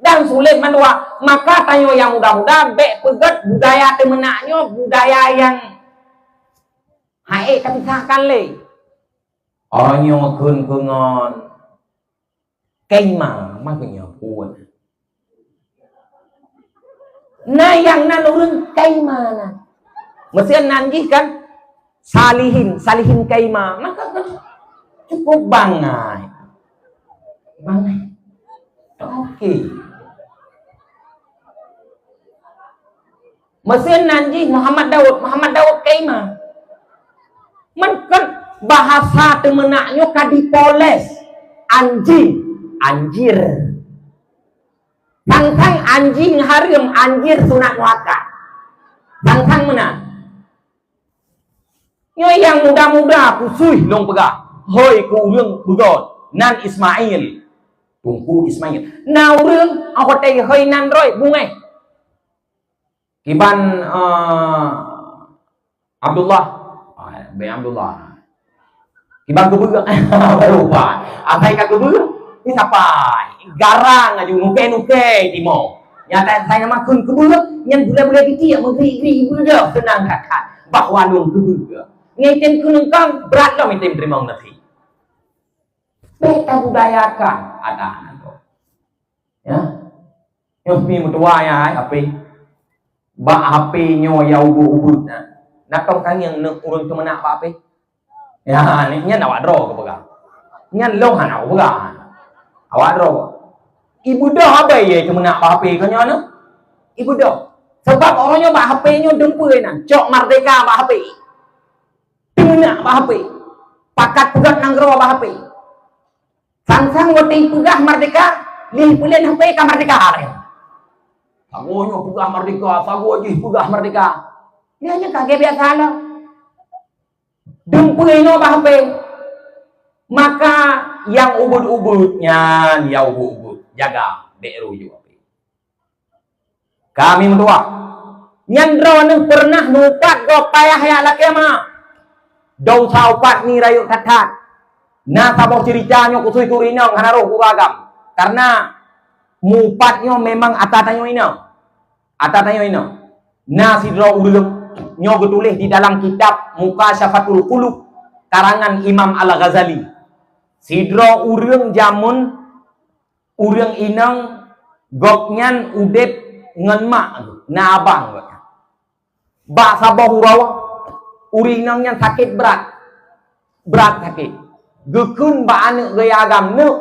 Dan sulet mandua. Maka tanyoe nyang muda-muda bék peugét budaya teumeunak nyoe budaya nyang hana ék tapisahkan lé. Oh nyoe kheun keu ngon kaima, maknanya pun. Na nyang nan ureuëng kaima na. Meuseu nan jih kan Salihin, Salihin kaima. Maka kan cukup bangai. Bangai. Oke. Meuseu nan jih Muhammad Daud, Muhammad Daud kaima. Meunan bahasa teumeunak nyoe ka dipoles. Anjing, anjir. Sang-sang anjing hareuem, anjir sunat muakkad. Sang-sang meunan. Nyoe nyang muda-muda khusus lôn peugah, hôi keu ureuëng beugöt, nan Ismail. Teungku Ismail. Na ureuëng, oh, watée hôi nan droe, bungéh. Kiban, eh, Abdullah. Ah, bin Abdullah. Kiban keubeue. Baru ba. Asai ka keubeue. Ni sapai. Garang aju nuke-nuke timo. Nyata sai nama kun keubeue, nyan bulai-bulai titik meugeri-geri ibu dah senang kakak. Bahwa lôn keubeue. Ngai tem keuneukang berat lom item teurimong nasi. Bek tabudayakan anak-anak tu. Ya. Nyoe mi meutuwa ya hai H P. Bak H P nyoe ya ubit-ubit na. Nakam kangieng neuk ureuëng teumeunak bak H P. Ya, ni nyan awak droe keu peugah. Nyan long hana peugah. Awak droe. Ibu dah abai ye teumeunak bak H P keu nyoe na. Ibu dah. Sebab orang nyoe bak H P nyoe dempui na. Cok merdeka bak H P. Teumeunak bak H P. Pakat peugah nanggroe bak H P. Sang-sang watée peugah merdeka, lih pulen H P ka merdeka. Sagoe nyoe peugah merdeka, sagoe jih peugah merdeka. Nyan nyan ka biasa lah. Dempui nyoe bak H P. Maka yang ubit-ubit nyan, ya ubit-ubit, jaga dek rujuk H P. Kami meutuah. Nyan droeneuh pernah neuupat gob payah yak lakée ma. Dosa upat ni rayeuk that-that. Na saboh ceurita nyoe khusus keu ureuëng inong hana roh guru agam. Karena mupat nyoe memang ata tanyoe inong. Ata tanyoe inong. Na sidroe ureuëng nyoe geutuléh di dalam kitab Mukasyafatul Qulub karangan Imam Al-Ghazali. Sidroe ureuëng jameun ureuëng inong gobnyan udeb ngon mak geuh, na abang gobnyan. Bak saboh uroe, ureuëng inong nyan sakét brat. Brat sakét. Geukheun bak aneuëk geuh agam, "Neuk,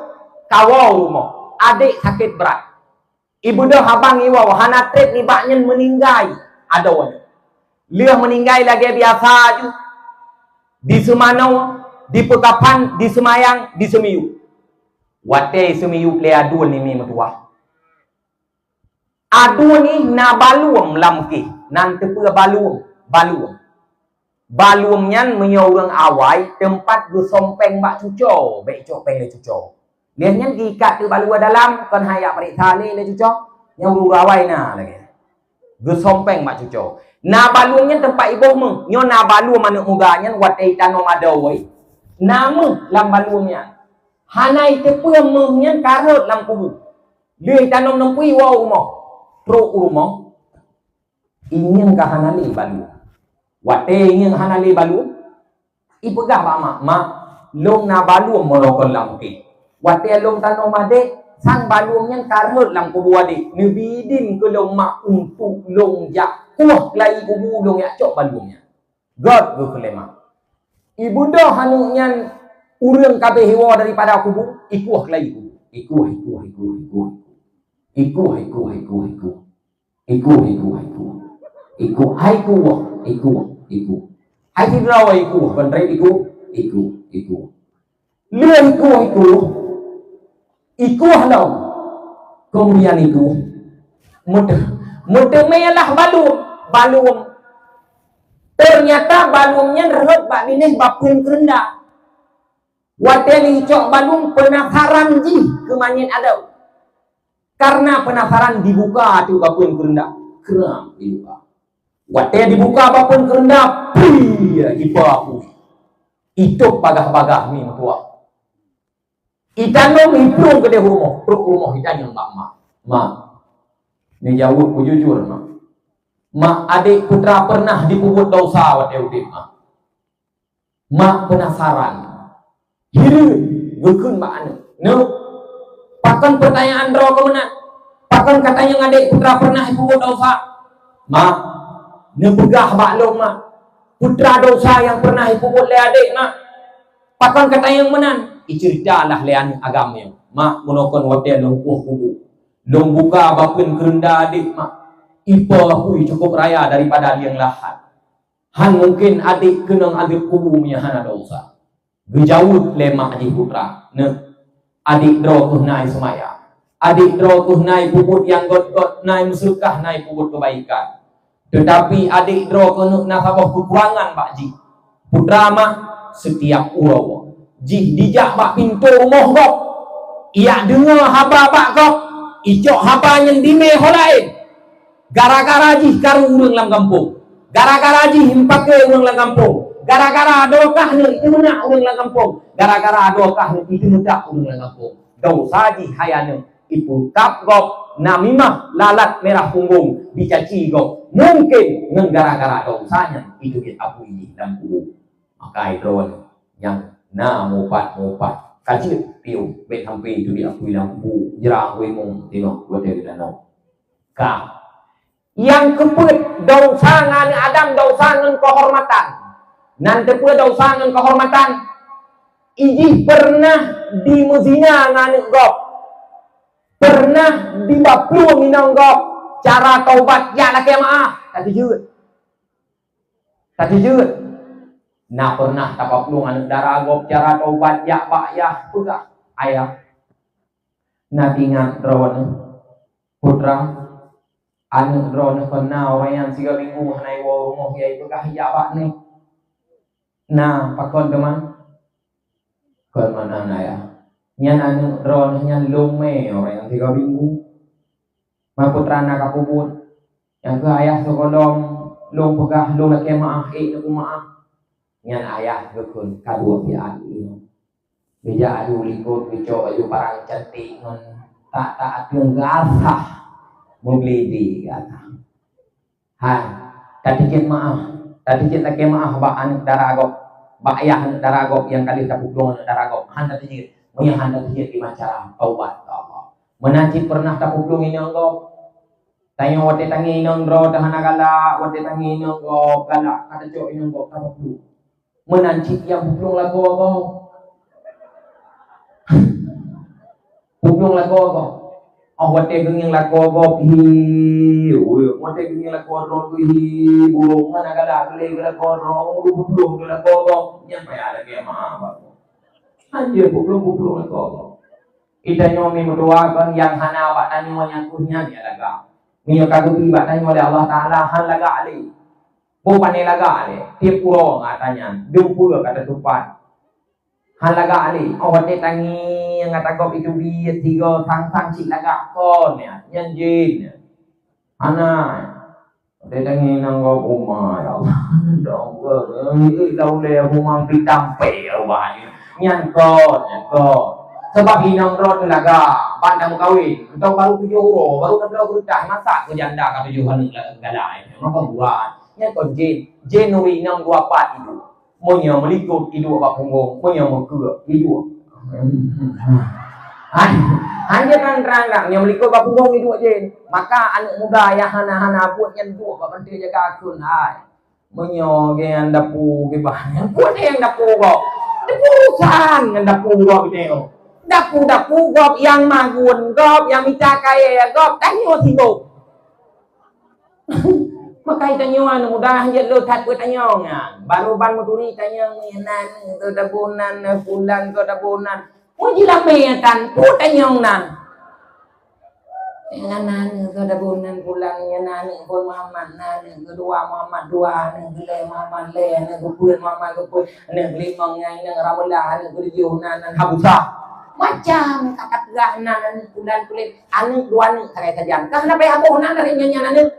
kawoe rumoh, adék sakét brat." Ibeudôh abang iwoe, hana treb nibak nyan meuninggai adoe nyan. Lheueh meuninggai lagée biasa ju, diseumanoe, dipeukapan, diseumayang, diseumiyueb. Watée seumiyueb lé aduen nyan mi meutuwah. Aduen nyan na baluem lam kéh, nan teupeue baluem, baluem. Baluem nyan meunyoe ureuëng awai teumpat geusompeng bak cucoe, bék cok péng lé cucoe. Lheueh nyan geuikat teuk baluem dalam, kon hana jak pareksa lé lé cucoe, nyang ureuëng awai na lagée. Geusompeng bak cucoe. Na baluem nyan teumpat iboh méuh. Nyoe na baluem aneuëk muda nyan watée itanom adoe, na méuh lam baluem nyan. Hana iteupeue méuh nyan ka rhot lam kubu. Lheueh itanom neupui woe u rumoh. Trok u rumoh, ingieng ka hana lé baluem. Watée ingieng hana lé baluem, ipeugah bak mak, "Mak, lôn na baluem meurokon lam ukeue. Watée lôn tanom adék, sang baluem nyan ka rhot lam kubu adék. Neubi idin keu lôn mak untuk lôn jak kueh keulayi kubu lôn jak cok baluem nyan." Gét geuh keu lé mak. Ibeudôh aneuëk nyan ureuëng ka abéh iwoe daripada kubu, ikueh keulayi kubu. Ikueh, ikueh, ikueh, ikueh. Ikueh, ikueh, ikueh, ikueh. Ikueh, ikueh, ikueh. Ikueh, hai kueh, ikueh, ikueh. Hai sidroe ikueh, kon treb ikueh, ikueh, ikueh. Lheueh ikueh-ikueh, ikueh lom. Kemudian ikueh, meuteumé lah baluem, baluem. Teunyata baluem nyan rhot bak binéh bapeuen keureunda. Watée jicok baluem, peunasaran jih keu manyét adoe. Karena peunasaran, dibuka ateueh bapeuen keureunda. Kram dibuka. Watée dibuka bapeuen keureunda, pui, ipa pui. Itôb bagah-bagah mi meutuwah. Itanom iplueng keudeh u rumoh, trok u rumoh itanyong bak mak. "Mak, neujaweueb beujujur, Mak. Mak, adék putra pernah jipeubuet desya watée udeb, Mak?" Mak peunasaran. Hireuen geukheun bak aneuëk, "Neuk, pakon peutanyaan droe keuh meunan? Pakon katanyong adék putra pernah jipeubuet desya?" "Mak, neupeugah bak lôn, Mak, putra desya nyang pernah jipeubuet lé adék, Mak. Pakon katanyong meunan?" Iceurita lah lé aneuëk agam nyoe, "Mak, meunoe kon watée lôn kueh kubu, lôn buka bapeuen keureunda adék, Mak. Ipa pui cukup raya daripada lieng lahat. Hán mungken adék keunong azeueb kubu meunyoe hana desya." Geujaweueb lé mak jih putra, "Neuk, adék droe keuh na iseumayang. Adék droe keuh na ipeubuet nyang gét-gét, na imeuseudeukah, na ipeubuet keubaikan. Teutapi adék droe keuneuk na saboh keukurangan bak jih. Peue teuma? Setiap uroe jih jijak bak pintoe rumoh gob, ijak deungoe haba bak gob, icok haba nyan dimé ho laén. Gara-gara jih karu ureuëng lam gampông, gara-gara jih meupaké ureuëng lam gampông, gara-gara droe kah neuk iteumeunak ureuëng lam gampông, gara-gara droe kah neuk iteumeudak ureuëng lam gampông. Desya jih hai aneuk, ipeukab gob, namimah, lalat mirah punggong, dicaci gob, mungken ngon gara-gara desya nyan itubiet apui jih lam kubu. Maka droeneuh nyang na mupat-mupat, ka jeuet piôh, bék sampoe itubiet apui lam kubu, jrah wémong tinok watée geutanyoe. Ka. Nyang keupeuet, desya ngon Adam, desya ngon keuhormatan. Nan teupeue desya ngon keuhormatan? Ijih pernah dimeuzina ngon aneuk gob, pernah dibaplueng inong gob. Cara taubat, jak lakée meuáh, ka jeuet. Ka jeuet. Na pernah tapaplueng aneuk dara gob, cara taubat, jak bak yah, peugah, "Ayah, na teuingat droeneuh, putra, aneuk droeneuh kon na ureuëng nyang sigoe minggu hana iwoe rumoh, ya ipeugah ijak bak nyoe." "Na, pakon teuma?" "Kon meunan, Ayah. Nyan aneuk droeneuh nyan lôn mé ureuëng nyang sigoe minggu. Ma putra na kapeubuet. Nyang keuh ayah sigohlom lôn peugah lôn lakée meuáh, ék neupeumaáh." Nyan ayah geukheun ka dua siat inong. Geujak adu likot, geucok baju parang cantik ngon tak-tak ateueng geuasah, meuglede geuasah. Hai, tateubiet meuáh, tateubiet lakée meuáh bak aneuk dara gob, bak ayah aneuk dara gob nyang ka lheueh tapeuplueng aneuk dara gob. Han tateubiet, meunyoe han tateubiet, geumaca taubat keu Allah. Meunan cit pernah tapeuplueng inong gob. Tanyoe watée tangieng inong droe teuh hana galak, watée tangieng inong gob galak, ka tacok inong gob tapeuplueng. Meunan cit nyang peuplueng lakoe gob. Peuplueng lakoe gob. Oh, watée geungieng lakoe gob, hi, ui, watée geungieng lakoe droe, hi, burông hana galak geulée keu lakoe droe, peuplueng keu lakoe gob, nyan payah lakée meuáh bak gob. Hanjeuet peuplueng-peuplueng lakoe gob. Geutanyoe mi meutuha kon nyang hana bak tanyoe nyang keuh nyan nyang lagak. Meunyoe ka geubi bak tanyoe lé Allah Taala, han lagak lé. Boh pane lagak lé, tieb uroe ngon ata nyan, dumpeue ka tatupat. Han lagak lé, oh watée tangieng ata gob itu biet tiga sang-sang cit lagak kon nyan, nyan jén nyan. Hana. Watée tangieng inong gob, oh ma, ya Allah. Ya Allah, eh, eh, lau lé aku mampi tampé ubah nyan. Nyan kon, nyan kon. Sebab inong droe teuh lagak, ban tameukawen. Entong baru tujoh uroe, baru neubloe beureutah, masa keu janda ka tujoh aneuk la-, galak. Maka buat. Nyan kon jén, jén nuri inong dua pat iduek. Meunyoe meulikot iduek bak punggong, meunyoe meukeue iduek. Hai, hana terang-terang dak, meunyoe meulikot bak punggong iduek jén. Maka aneuk muda nyang hana-hana buet nyan duek bak bantai jaga kheun hai. Meunyoe geuh nyang dapu geuh bah nyan, buet nyang dapu gob. Dapu urusan ngon dapu gob nyoe. Dapu-dapu gob nyang magun gob, nyang mita kayée gob, tanyoe sibok. Maka tanyoe aneuk muda jeuet le that peutanyong nyan. Baru ban meuturi tanyong nyan, keu dabu nan, pulan keu dabu nan. Mun jilamé tan, peue tanyong nan? Nyan aneuk keu dabu nan pulan, nyan aneuk phon Muhammad, aneuk keudua Muhammad dua, aneuk keulhèe Muhammad lhèe, aneuk keupeuet Muhammad keupeuet, aneuk keulimong nyan, aneuk Ramlah, aneuk keutujoh nan, nan Habusah. Macam ka tapeugah nan, aneuk pulan puléh. Aneuk dua aneuk sagai sajan. Ka hana payah boh na dari nyan, nyan aneuk.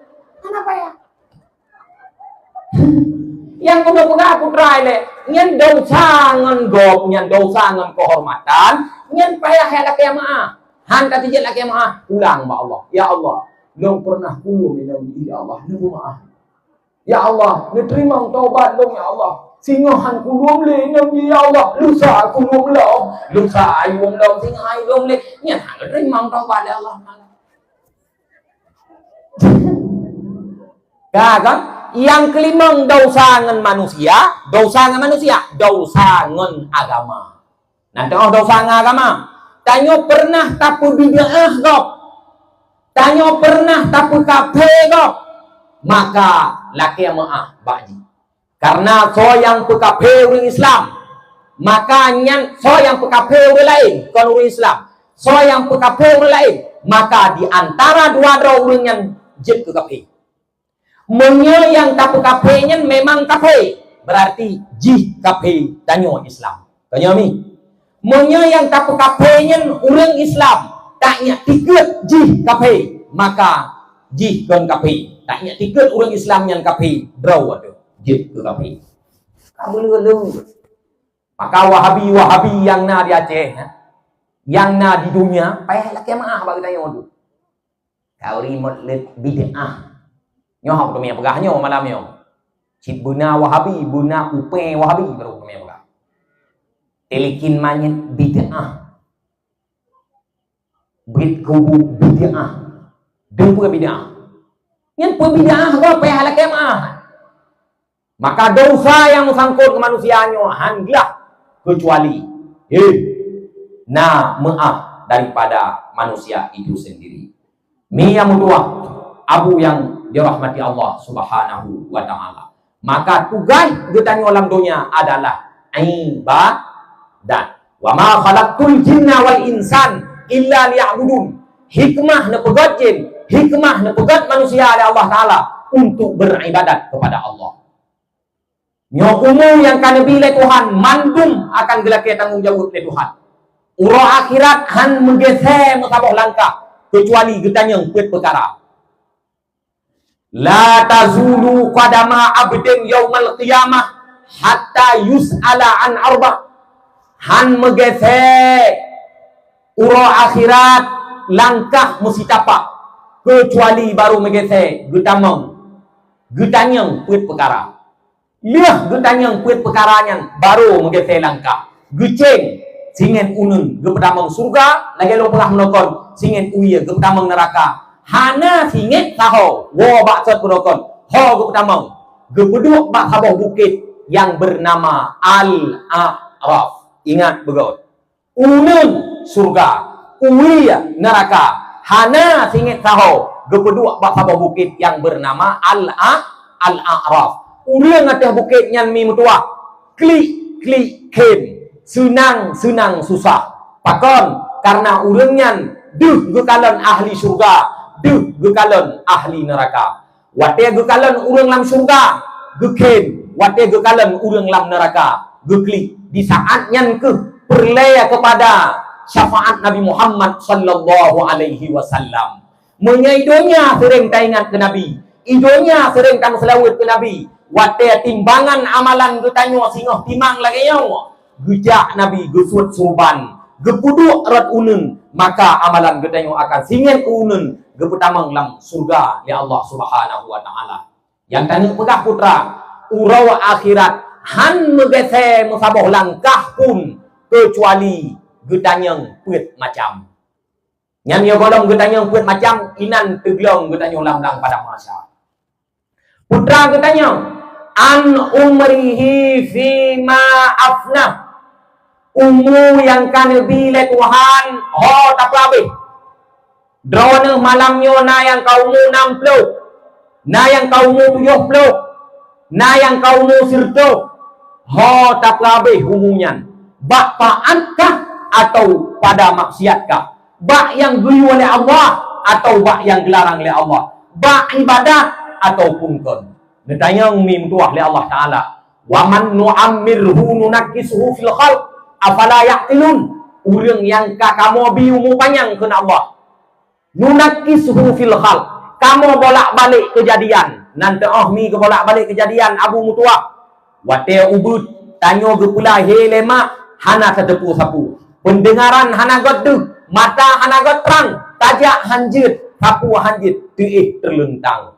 Hana payah. Nyang keuneuk peugah putra ilée, nyan desya ngon gob, nyan desya ngon keuhormatan, nyan payah jak lakée meuáh. Han ka teujeuet lakée meuáh, pulang bak Allah. Ya Allah, lôn peureunah kulom inong jih, ya Allah, neupeumaáh. Ya Allah, neuteurimong taubat lôn, ya Allah. Singoh han kulom lé inong jih, ya Allah. Lusa kulom lom, lusa ayom lom, singoh ayom lé. Nyan han neuteurimong taubat lé Allah Taala. Ka kan? Nyang keulimong desya ngon manusia, desya ngon manusia, desya ngon agama. Nah, teuh desya ngon agama. Tanyoe peureunah tapeubid'ah gob. Tanyoe peureunah tapeukafé gob. Maka lakée meuáh bak jih. Karena soe nyang peukafé ureuëng Islam, maka nyan soe nyang peukafé ureuëng laén, kon ureuëng Islam. Soe nyang peukafé ureuëng laén, maka di antara dua droe ureuëng nyan jeuet keu kafé. Meunyoe nyang tapeukafé nyan memang kafé, beurati jih kafé tanyoe Islam. Tanyoe mi. Meunyoe nyang tapeukafé nyan ureuëng Islam, tak nyak tikeue jih kafé, maka jih kon kafé. Tak nyak tikeue ureuëng Islam nyan kafé, droe teuh jeuet keu kafé. Ka beuleueh-leueh. Maka Wahabi-Wahabi nyang na di Aceh, nyang na di dunia, payah lakée meuáh bak geutanyoe tu. Kauri meulet bid'ah. Nyoe hok teumé peugah nyoe malam nyoe. Cit beuna Wahabi, beuna upée Wahabi baru teumé peugah. Tilikin manyét bid'ah. Brit kubu bid'ah. Deuh peue bid'ah. Nyan peue bid'ah goe payah lakée meuáh. Maka dosa nyang meusangkot keu manusia nyoe han glah keucuali, hei, na meuáh daripada manusia itu sendiri. Mi nyang meutuah, Abu nyang dirahmati Allah Subhanahu wa Ta'ala. Maka tugaih geutanyoe lam donya adalah ibadat. "Wa ma khalaqtul jinna wal insan illa liya'budun." Hikmah neupeugét jin, hikmah neupeugét manusia lé Allah Ta'ala untuk beribadat kepada Allah. Nyoe umu nyang ka neubi lé Tuhan, mandum akan geulakée tanggong jaweueb lé Tuhan. Uroe akhirat han meugeusée meusaboh langkah, keucuali geutanyong peuet peukara. "La tazulu qadama abdin yaumal qiyamah hatta yus'ala an arba." Han meugeusée uroe akhirat langkah meusitapak, keucuali baru meugeusée geutamong, geutanyong peuet peukara. Lheueh geutanyong peuet peukara nyan, baru meugeusée langkah. Geucéng, singiet uneuen geupeutamong syeuruga, lagée lôn peugah meunokon, singiet uie geupeutamong neuraka. Hana singiet saho, woe bak sot meunokon, ho geupeutamong, geupeuduek bak saboh bukét nyang beunama Al-A'raf. Ingat beugôt. Uneuen syeuruga, uie neuraka, hana singiet saho geupeuduek bak saboh bukét nyang beunama Al-A-, Al-A'raf. Ureuëng ateueh bukét nyan mi meutuah, klik-klik khém, seunang-seunang susah. Pakon? Kareuna ureuëng nyan deuh geukalon ahli syeuruga, deuh geukalon ahli neuraka. Watée geukalon ureuëng lam syeuruga, geukhém. Watée geukalon ureuëng lam neuraka, geuklik. Di saát nyan kheueh peureulée keupada syafaat Nabi Muhammad sallallahu alaihi wasallam. Meunyoe i donya seuréng taingat keu Nabi, i donya seuréng tameuseulaweuet keu Nabi, watée timbangan amalan geutanyoe singoh timang lagée nyoe, geujak Nabi geusuet suruban, geupeuduek rot uneuen, maka amalan geutanyoe akan singiet uneuen geupeutamong lam syeuruga lé Allah Subhanahu wa Ta'ala. Nyang tanyoe peugah putra, uroe akhirat han meugeusée meusaboh langkah pun keucuali geutanyong peuet macam. Nyan nyoe gohlom geutanyong peuet macam, inan teuglong geutanyoe lam blang padang mahsyar. Putra geutanyong, "An umrihi fima afnah." Umu nyang ka neubi lé Tuhan ho tapeuhabéh. Droeneuh malam nyoe na nyang ka umu nam ploh, na nyang ka umu tujoh ploh, na nyang ka umu sireutôh. Ho tapeuhabéh umu nyan, bak taat kah atawa pada maksiat kah? Bak nyang geuyue lé Allah atawa bak nyang geularang lé Allah? Bak ibadat ataupun kon? Neutanyong mi meutuah lé Allah Ta'ala, "Wa man nu'ammirhu nunakkishu fil khalq, afala ya'qilun?" Ureuëng nyang ka kamoe bi umu panyang kheun Allah, nunakkishu fil khalq, kamoe bolak-balik keujadian. Nan teuoh mi geubolak-balik keujadian Abu meutuah. Watée ubeuet, tanyoe geupeulahé lé mak, hana tateupeue sapeue. Peundeungaran hana gét deuh, mata hana gét trang, tajak hanjeuet, sapeue hanjeuet, teuéh teuleuntang.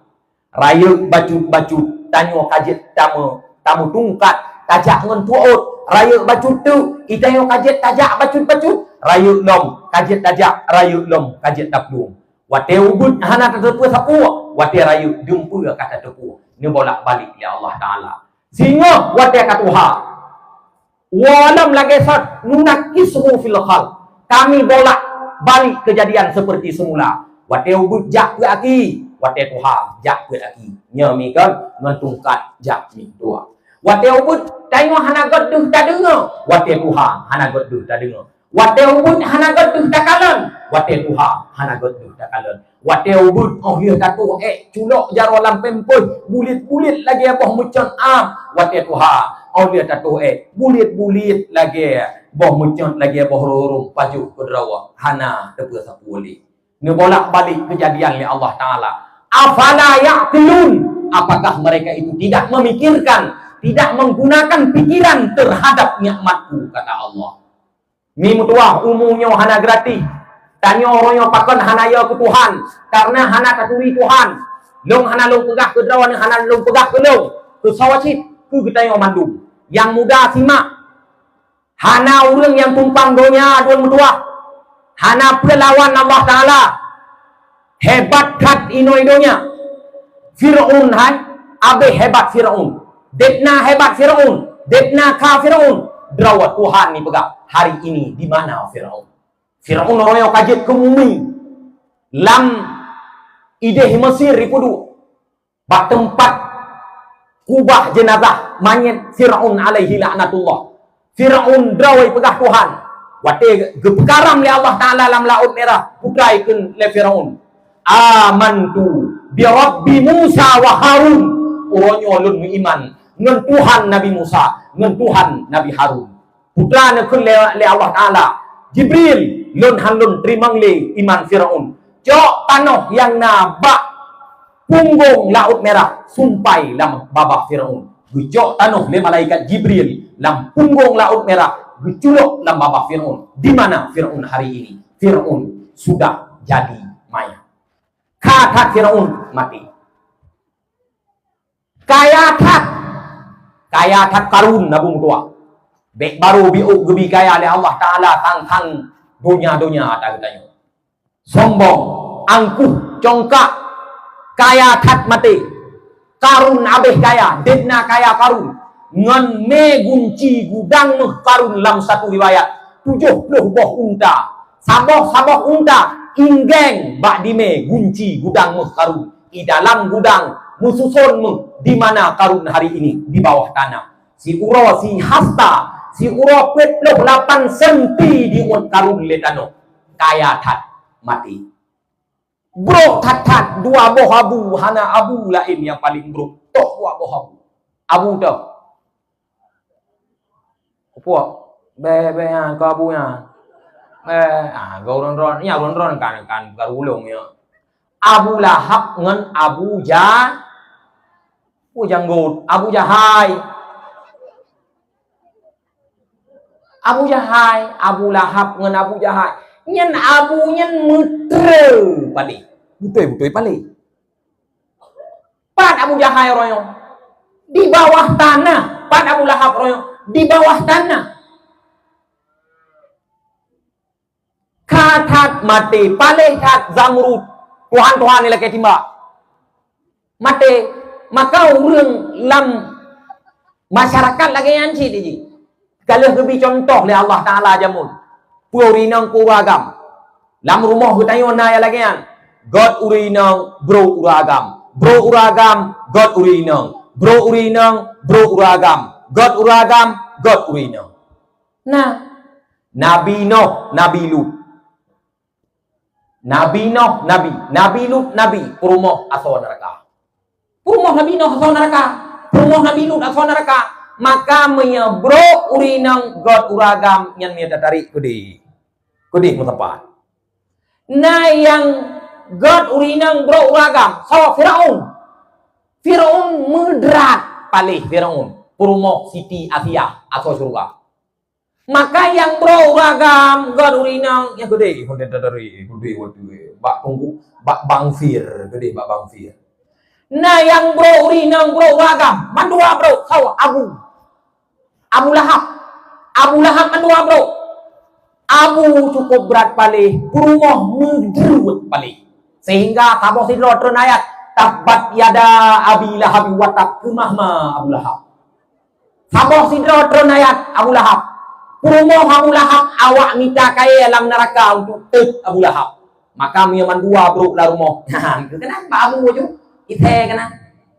Rayeuk bacut-bacut, tanyoe ka jeuet tameu-, tameutungkat, tajak ngon tuôt. Rayeuk bacut teuk, i tanyoe ka jeuet tajak bacut-bacut. Rayeuk lom, ka jeuet tajak, rayeuk lom, ka jeuet taplueng. Watée ubeuet hana tateupeue sapeue, watée rayeuk dumpeue ka tateupeue. Neubolak-balik lé Allah Ta'ala. Singoh watée ka tuha, woe lom lagée sot, nunakkishu fil khalq. Kami bolak balik kejadian seperti semula. Watée ubeuet jak peuet aki, watée tuha jak peuet aki. Nyoe mi kon ngon tungkat jak mi dua. Watée ubeuet tanyoe hana gét deuh tadeungoe, watée tuha hana gét deuh tadeungoe. Watée ubit hana gét deuh takalon, watée tuha hana gét deuh takalon. Watée ubit óh lheueh tatuh ék culok jaroe lam pampers, bulet-bulet lagée boh meucon am. Watée tuha óh lheueh tatuh ék bulet-bulet lagée boh meucon, lagée boh rurung pajoh keu droe, hana teupeu sapeue lé. Neubolak-balik keujadian lé Allah Taala. Afala ya'qilun? Apakah mereka itu tidak memikirkan, tidak menggunakan pikiran terhadap nikmat-Ku, kata Allah. Mi meutuwah, umu nyoe hana gratis. Tanyoe uroe nyoe pakon hana yo keu Tuhan, karena hana taturi Tuhan. Lôn hana lôn peugah keu droeneuh, hana lôn peugah keu lôn. Keu sawa cit, keu geutanyoe mandum. Nyang muda simak. Hana ureuëng nyang tumpang donya dua meutuwah. Hana peue lawan Allah Taala. Hebat that inoe donya. Firaun hai, abéh hebat Firaun. Detna hebat Firaun, detna ka Firaun. Droe Tuhan ni peugah, hari ini di mana Firaun? Firaun royong ka jeuet keu mumi. Lam idéh Mesir ipeuduek. Bak teumpat kubah jeunazah manyét Firaun alaihi laknatullah. Firaun droe peugah Tuhan. Watée geupeukaram lé Allah Taala lam Laôt Mirah, putra ikheun lé Firaun, "Amantu bi Rabbi Musa wa Harun." Uroe nyoe lôn meuiman ngon Tuhan Nabi Musa, ngon Tuhan Nabi Harun. Putra neukheun lé, lé Allah Taala, "Jibril, lôn han lôn teurimong lé iman Firaun. Cok tanoh nyang na bak punggong Laôt Mirah, sumpai lam babah Firaun." Geucok tanoh lé malaikat Jibril lam punggong Laôt Mirah, geuculok lam babah Firaun. Di mana Firaun hari ini? Firaun sudah jadi mayat. Ka that Firaun maté. Kaya that. Kaya that Karun, Abu meutuah. Bék barô biôk geubi kaya lé Allah Taala tang-tang donya-donya ata geutanyoe. Sombong, angkuh, congkak, kaya that maté. Karun abéh kaya, detna kaya Karun. Ngon mé gunci gudang méuh Karun lam satu riwayat, tujoh ploh boh unta. Saboh-saboh unta inggeng bak dimé gunci gudang méuh Karun. Di dalam gudang meususon méuh di mana Karun hari ini, di bawah tanah. Siuroe si hasta, siuroe peuet ploh lapan senti diuet Karun lé tanoh. Kaya that, maté. Brok that-that, dua boh abu, hana abu laén nyang paleng brok. Toh dua boh abu. Abu toh. Puak, bèe, bèe nyan, keu abu nyan. Eh, ah, geu ron-ron, nyan ron-ron kan, kan, bukan ulông nyan. Abu Lahab ngon Abu Ja-, Abu Janggot, Abu Jahai. Abu Jahai, Abu Lahab ngon Abu Jahai. Nyan abu nyan meutre paleng. Beutôi-beutôi paleng. Pat Abu Jahai uroe nyoe? Di bawah tanah. Pat Abu Lahab uroe nyoe? Di bawah tanah. Ka that maté, paléh that Zamrud, tuhan-tuhan nyang lakèe timbak. Maté, maka ureueng lam masyarakat lagèe nyan cit jih. Ka lheueh geubi cuntoh lé Allah Taala jameun. Peue ureueng inong, peue ureueng agam. Lam rumoh geutanyoe na nyang lagèe nyan. Göt ureueng inong, brôk ureueng agam. Brôk ureueng agam, göt ureueng inong. Brôk ureueng inong, brôk ureueng agam. Göt ureueng agam, göt ureueng inong. Nah, Nabi Nuh, Nabi Lut. Nabi Nuh, Nabi. Nabi Lut, Nabi. Peurumoh asoe neuraka. Peurumoh Nabi Nuh asoe neuraka. Peurumoh Nabi Lut asoe neuraka. Maka meunyoe brôk ureueng inong göt ureueng agam, nyan meunyoe tatarék keudéh. Keudéh meusapat. Na nyang göt ureueng inong brôk ureueng agam. Soe? Firaun. Firaun meudrat paléh Firaun. Peurumoh Siti Asiah asoe syeuruga. Maka nyang brôk ureueng agam göt ureueng inong, nyan keudéh, keudéh tatarék, keudéh watèe, bak teungku, bak bangsir, keudéh bak bangsir. Na nyang brôk ureueng inong, brôk ureueng agam, mandua brôk, soe? Abu. Abu Lahab. Abu Lahab mandua brôk. Abu cukup brat paléh, peurumoh meudruet paléh. Sehingga saboh sidroe treun ayat, "Tabbat yada Abi Lahab wa tab," keumah ma Abu Lahab. Saboh sidroe treun ayat Abu Lahab. Peurumoh Abu Lahab awak mita kayèe lam neuraka untuk teuet Abu Lahab. Maka meunyoe mandua brôk lam rumoh. Keunan bak Abu aju. Isé keunan.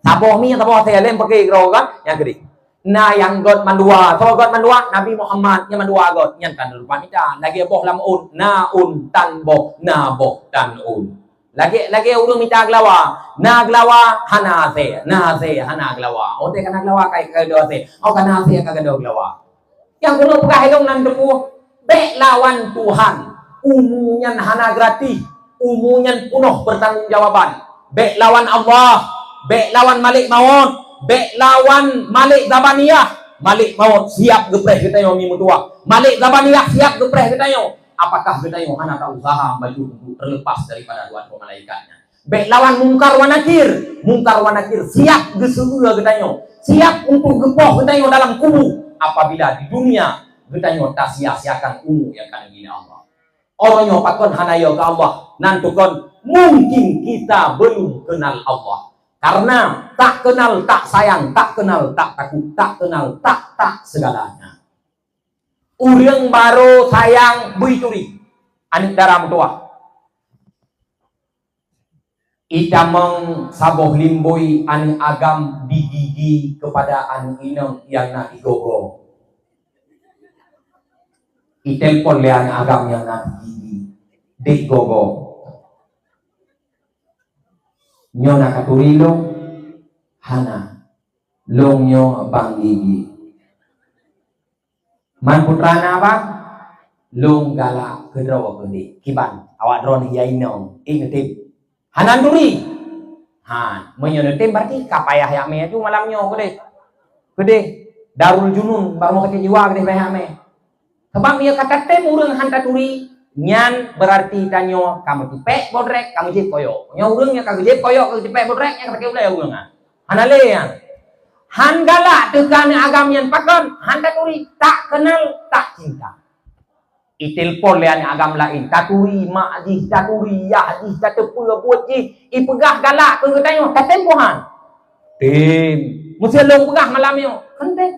Saboh mi, saboh asèe, lém paké keudroe kan? Nyang keudéh. Na nyang göt mandua. Soe göt mandua? Nabi Muhammad nyang mandua göt. Nyan tan lupa mita. Lagèe boh lam ôn. Na ôn tan boh, na boh tan ôn. Lagèe, lagèe ureueng mita geulawa. Na geulawa, hana hasé. Na hasé, hana geulawa. Oh, teuh ka na geulawa, ka, ka gadôh hasé. Oh, ka na hasé, ka gadôh geulawa. Nyang keuneuk peugah lôn nan teupeu, bèk lawan Tuhan. Umu nyan hana gratis. Umu nyan peunoh pertanggungjawaban. Bèk lawan Allah. Bèk lawan Malik Maut. Bèk lawan Malik Zabaniyah. Malik Maut siap geupreh geutanyoe mi meutuwah. Malik Zabaniyah siap geupreh geutanyoe. Apakah geutanyoe hana ta-usaha bacut untuk terlepas daripada dua droe malaikat nyan? Bèk lawan Mungkar wa Nakir. Mungkar wa Nakir siap geuseueue geutanyoe, siap untuk geupoh geutanyoe dalam kubu apabila di dunia geutanyoe tasia-siakan umu nyang ka neubri lé Allah. Uroe nyoe pakon hana yo keu Allah, nan tukon mungkin kita belum kenal Allah. Karena tak kenal, tak sayang, tak kenal, tak takut, tak kenal, tak, tak segalanya. Ureueng barô sayang bui turi, aneuk dara meutuwah. Itamong saboh limbui aneuk agam di gigi kepada aneuk inong nyang na di gogo. Itelpon lé aneuk agam nyang na di gigi, "Dek gogo, nyoe na katuri lôn?" "Hana, lôn nyoe bang gigi." "Man putra na bang?" "Lôn galak keudroe keudeh." "Kiban, awak droeneuh ya inong, ék neutem?" "Hana turi." "Ha, meunyoe neutem berarti ka payah jak mè aju malam nyoe keudeh. Keudeh, darul junun, barô sakét jiwa keudeh payah jak mè. Sabab meunyoe ka tatem ureueng han taturi, nyan berarti tanyoe ka meutipék bodrek, ka meujieb koyok. Nyoe ureueng nyang ka geujieb koyok, ka geutipék bodrek, nyan ka sakét ulèe ureueng nyan. Hana lé nyan." Han galak teuka aneuk agam nyan pakon, han taturi, tak kenal, tak cinta. Itelpon lé aneuk agam laén, taturi mak jih, taturi yah jih, tateupeue buet jih, ipeugah galak keu geutanyoe, tatem peu han? Tem. Meuseu lôn peugah malam nyoe, kan tem.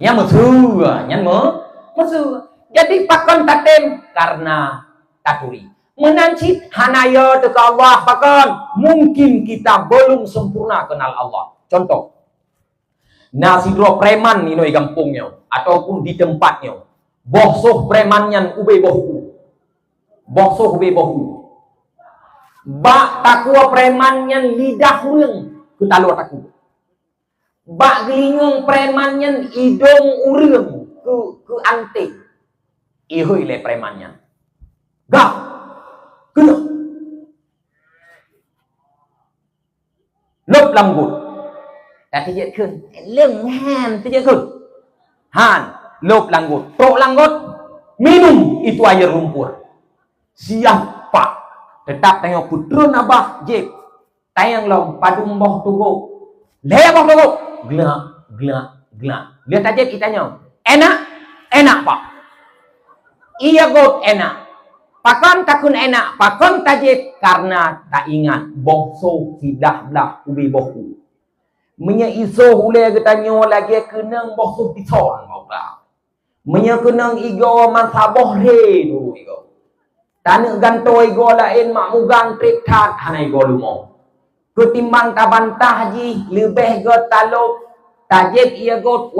Nyan meuseu, nyan meu-, meuseu. Jadi pakon tatem? Karena taturi. Meunan cit hana yo teuka Allah pakon? Mungkin kita belum sempurna kenal Allah. Contoh, na sidroe preman inoe gampông nyoe ataupun di tempat nyoe. Boh soh preman nyan ubé boh u. Boh soh ubé boh u. Bak takue preman nyan lidah ureueng keu taloe takue. Bak geulinyueng preman nyan idong ureueng keu, keu anté. Ihôi lé preman nyan, "Gah! Keunoe! Lôb lam got!" Ka teujeuet kheun. Lôn han teujeuet kheun. Han, lôb lam got. Trok lam got, minum itu air lumpur. Siap pak. Teutap tanyoe peutreun abah jieb. Tayang lom padum boh tugok. Lhèe boh tugok. Glak, glak, glak. Lheueh tajieb itanyong, "Enak?" "Enak, Pak." Iya göt enak. Pakon takheun enak? Pakon tajieb? Karena taingat boh soh siblah-blah ubé boh u. Meunyoe isoh ulèe geutanyoe lagèe keunong boh soh tison, Pak. Meunyoe keunong igoe masa boh rhé dulu igoe. Taneuk gantoe igoe laén mak mugang trép that hana igoe leumo. Keutimbang tabantah jih leubeh göt talôb, tajieb ié göt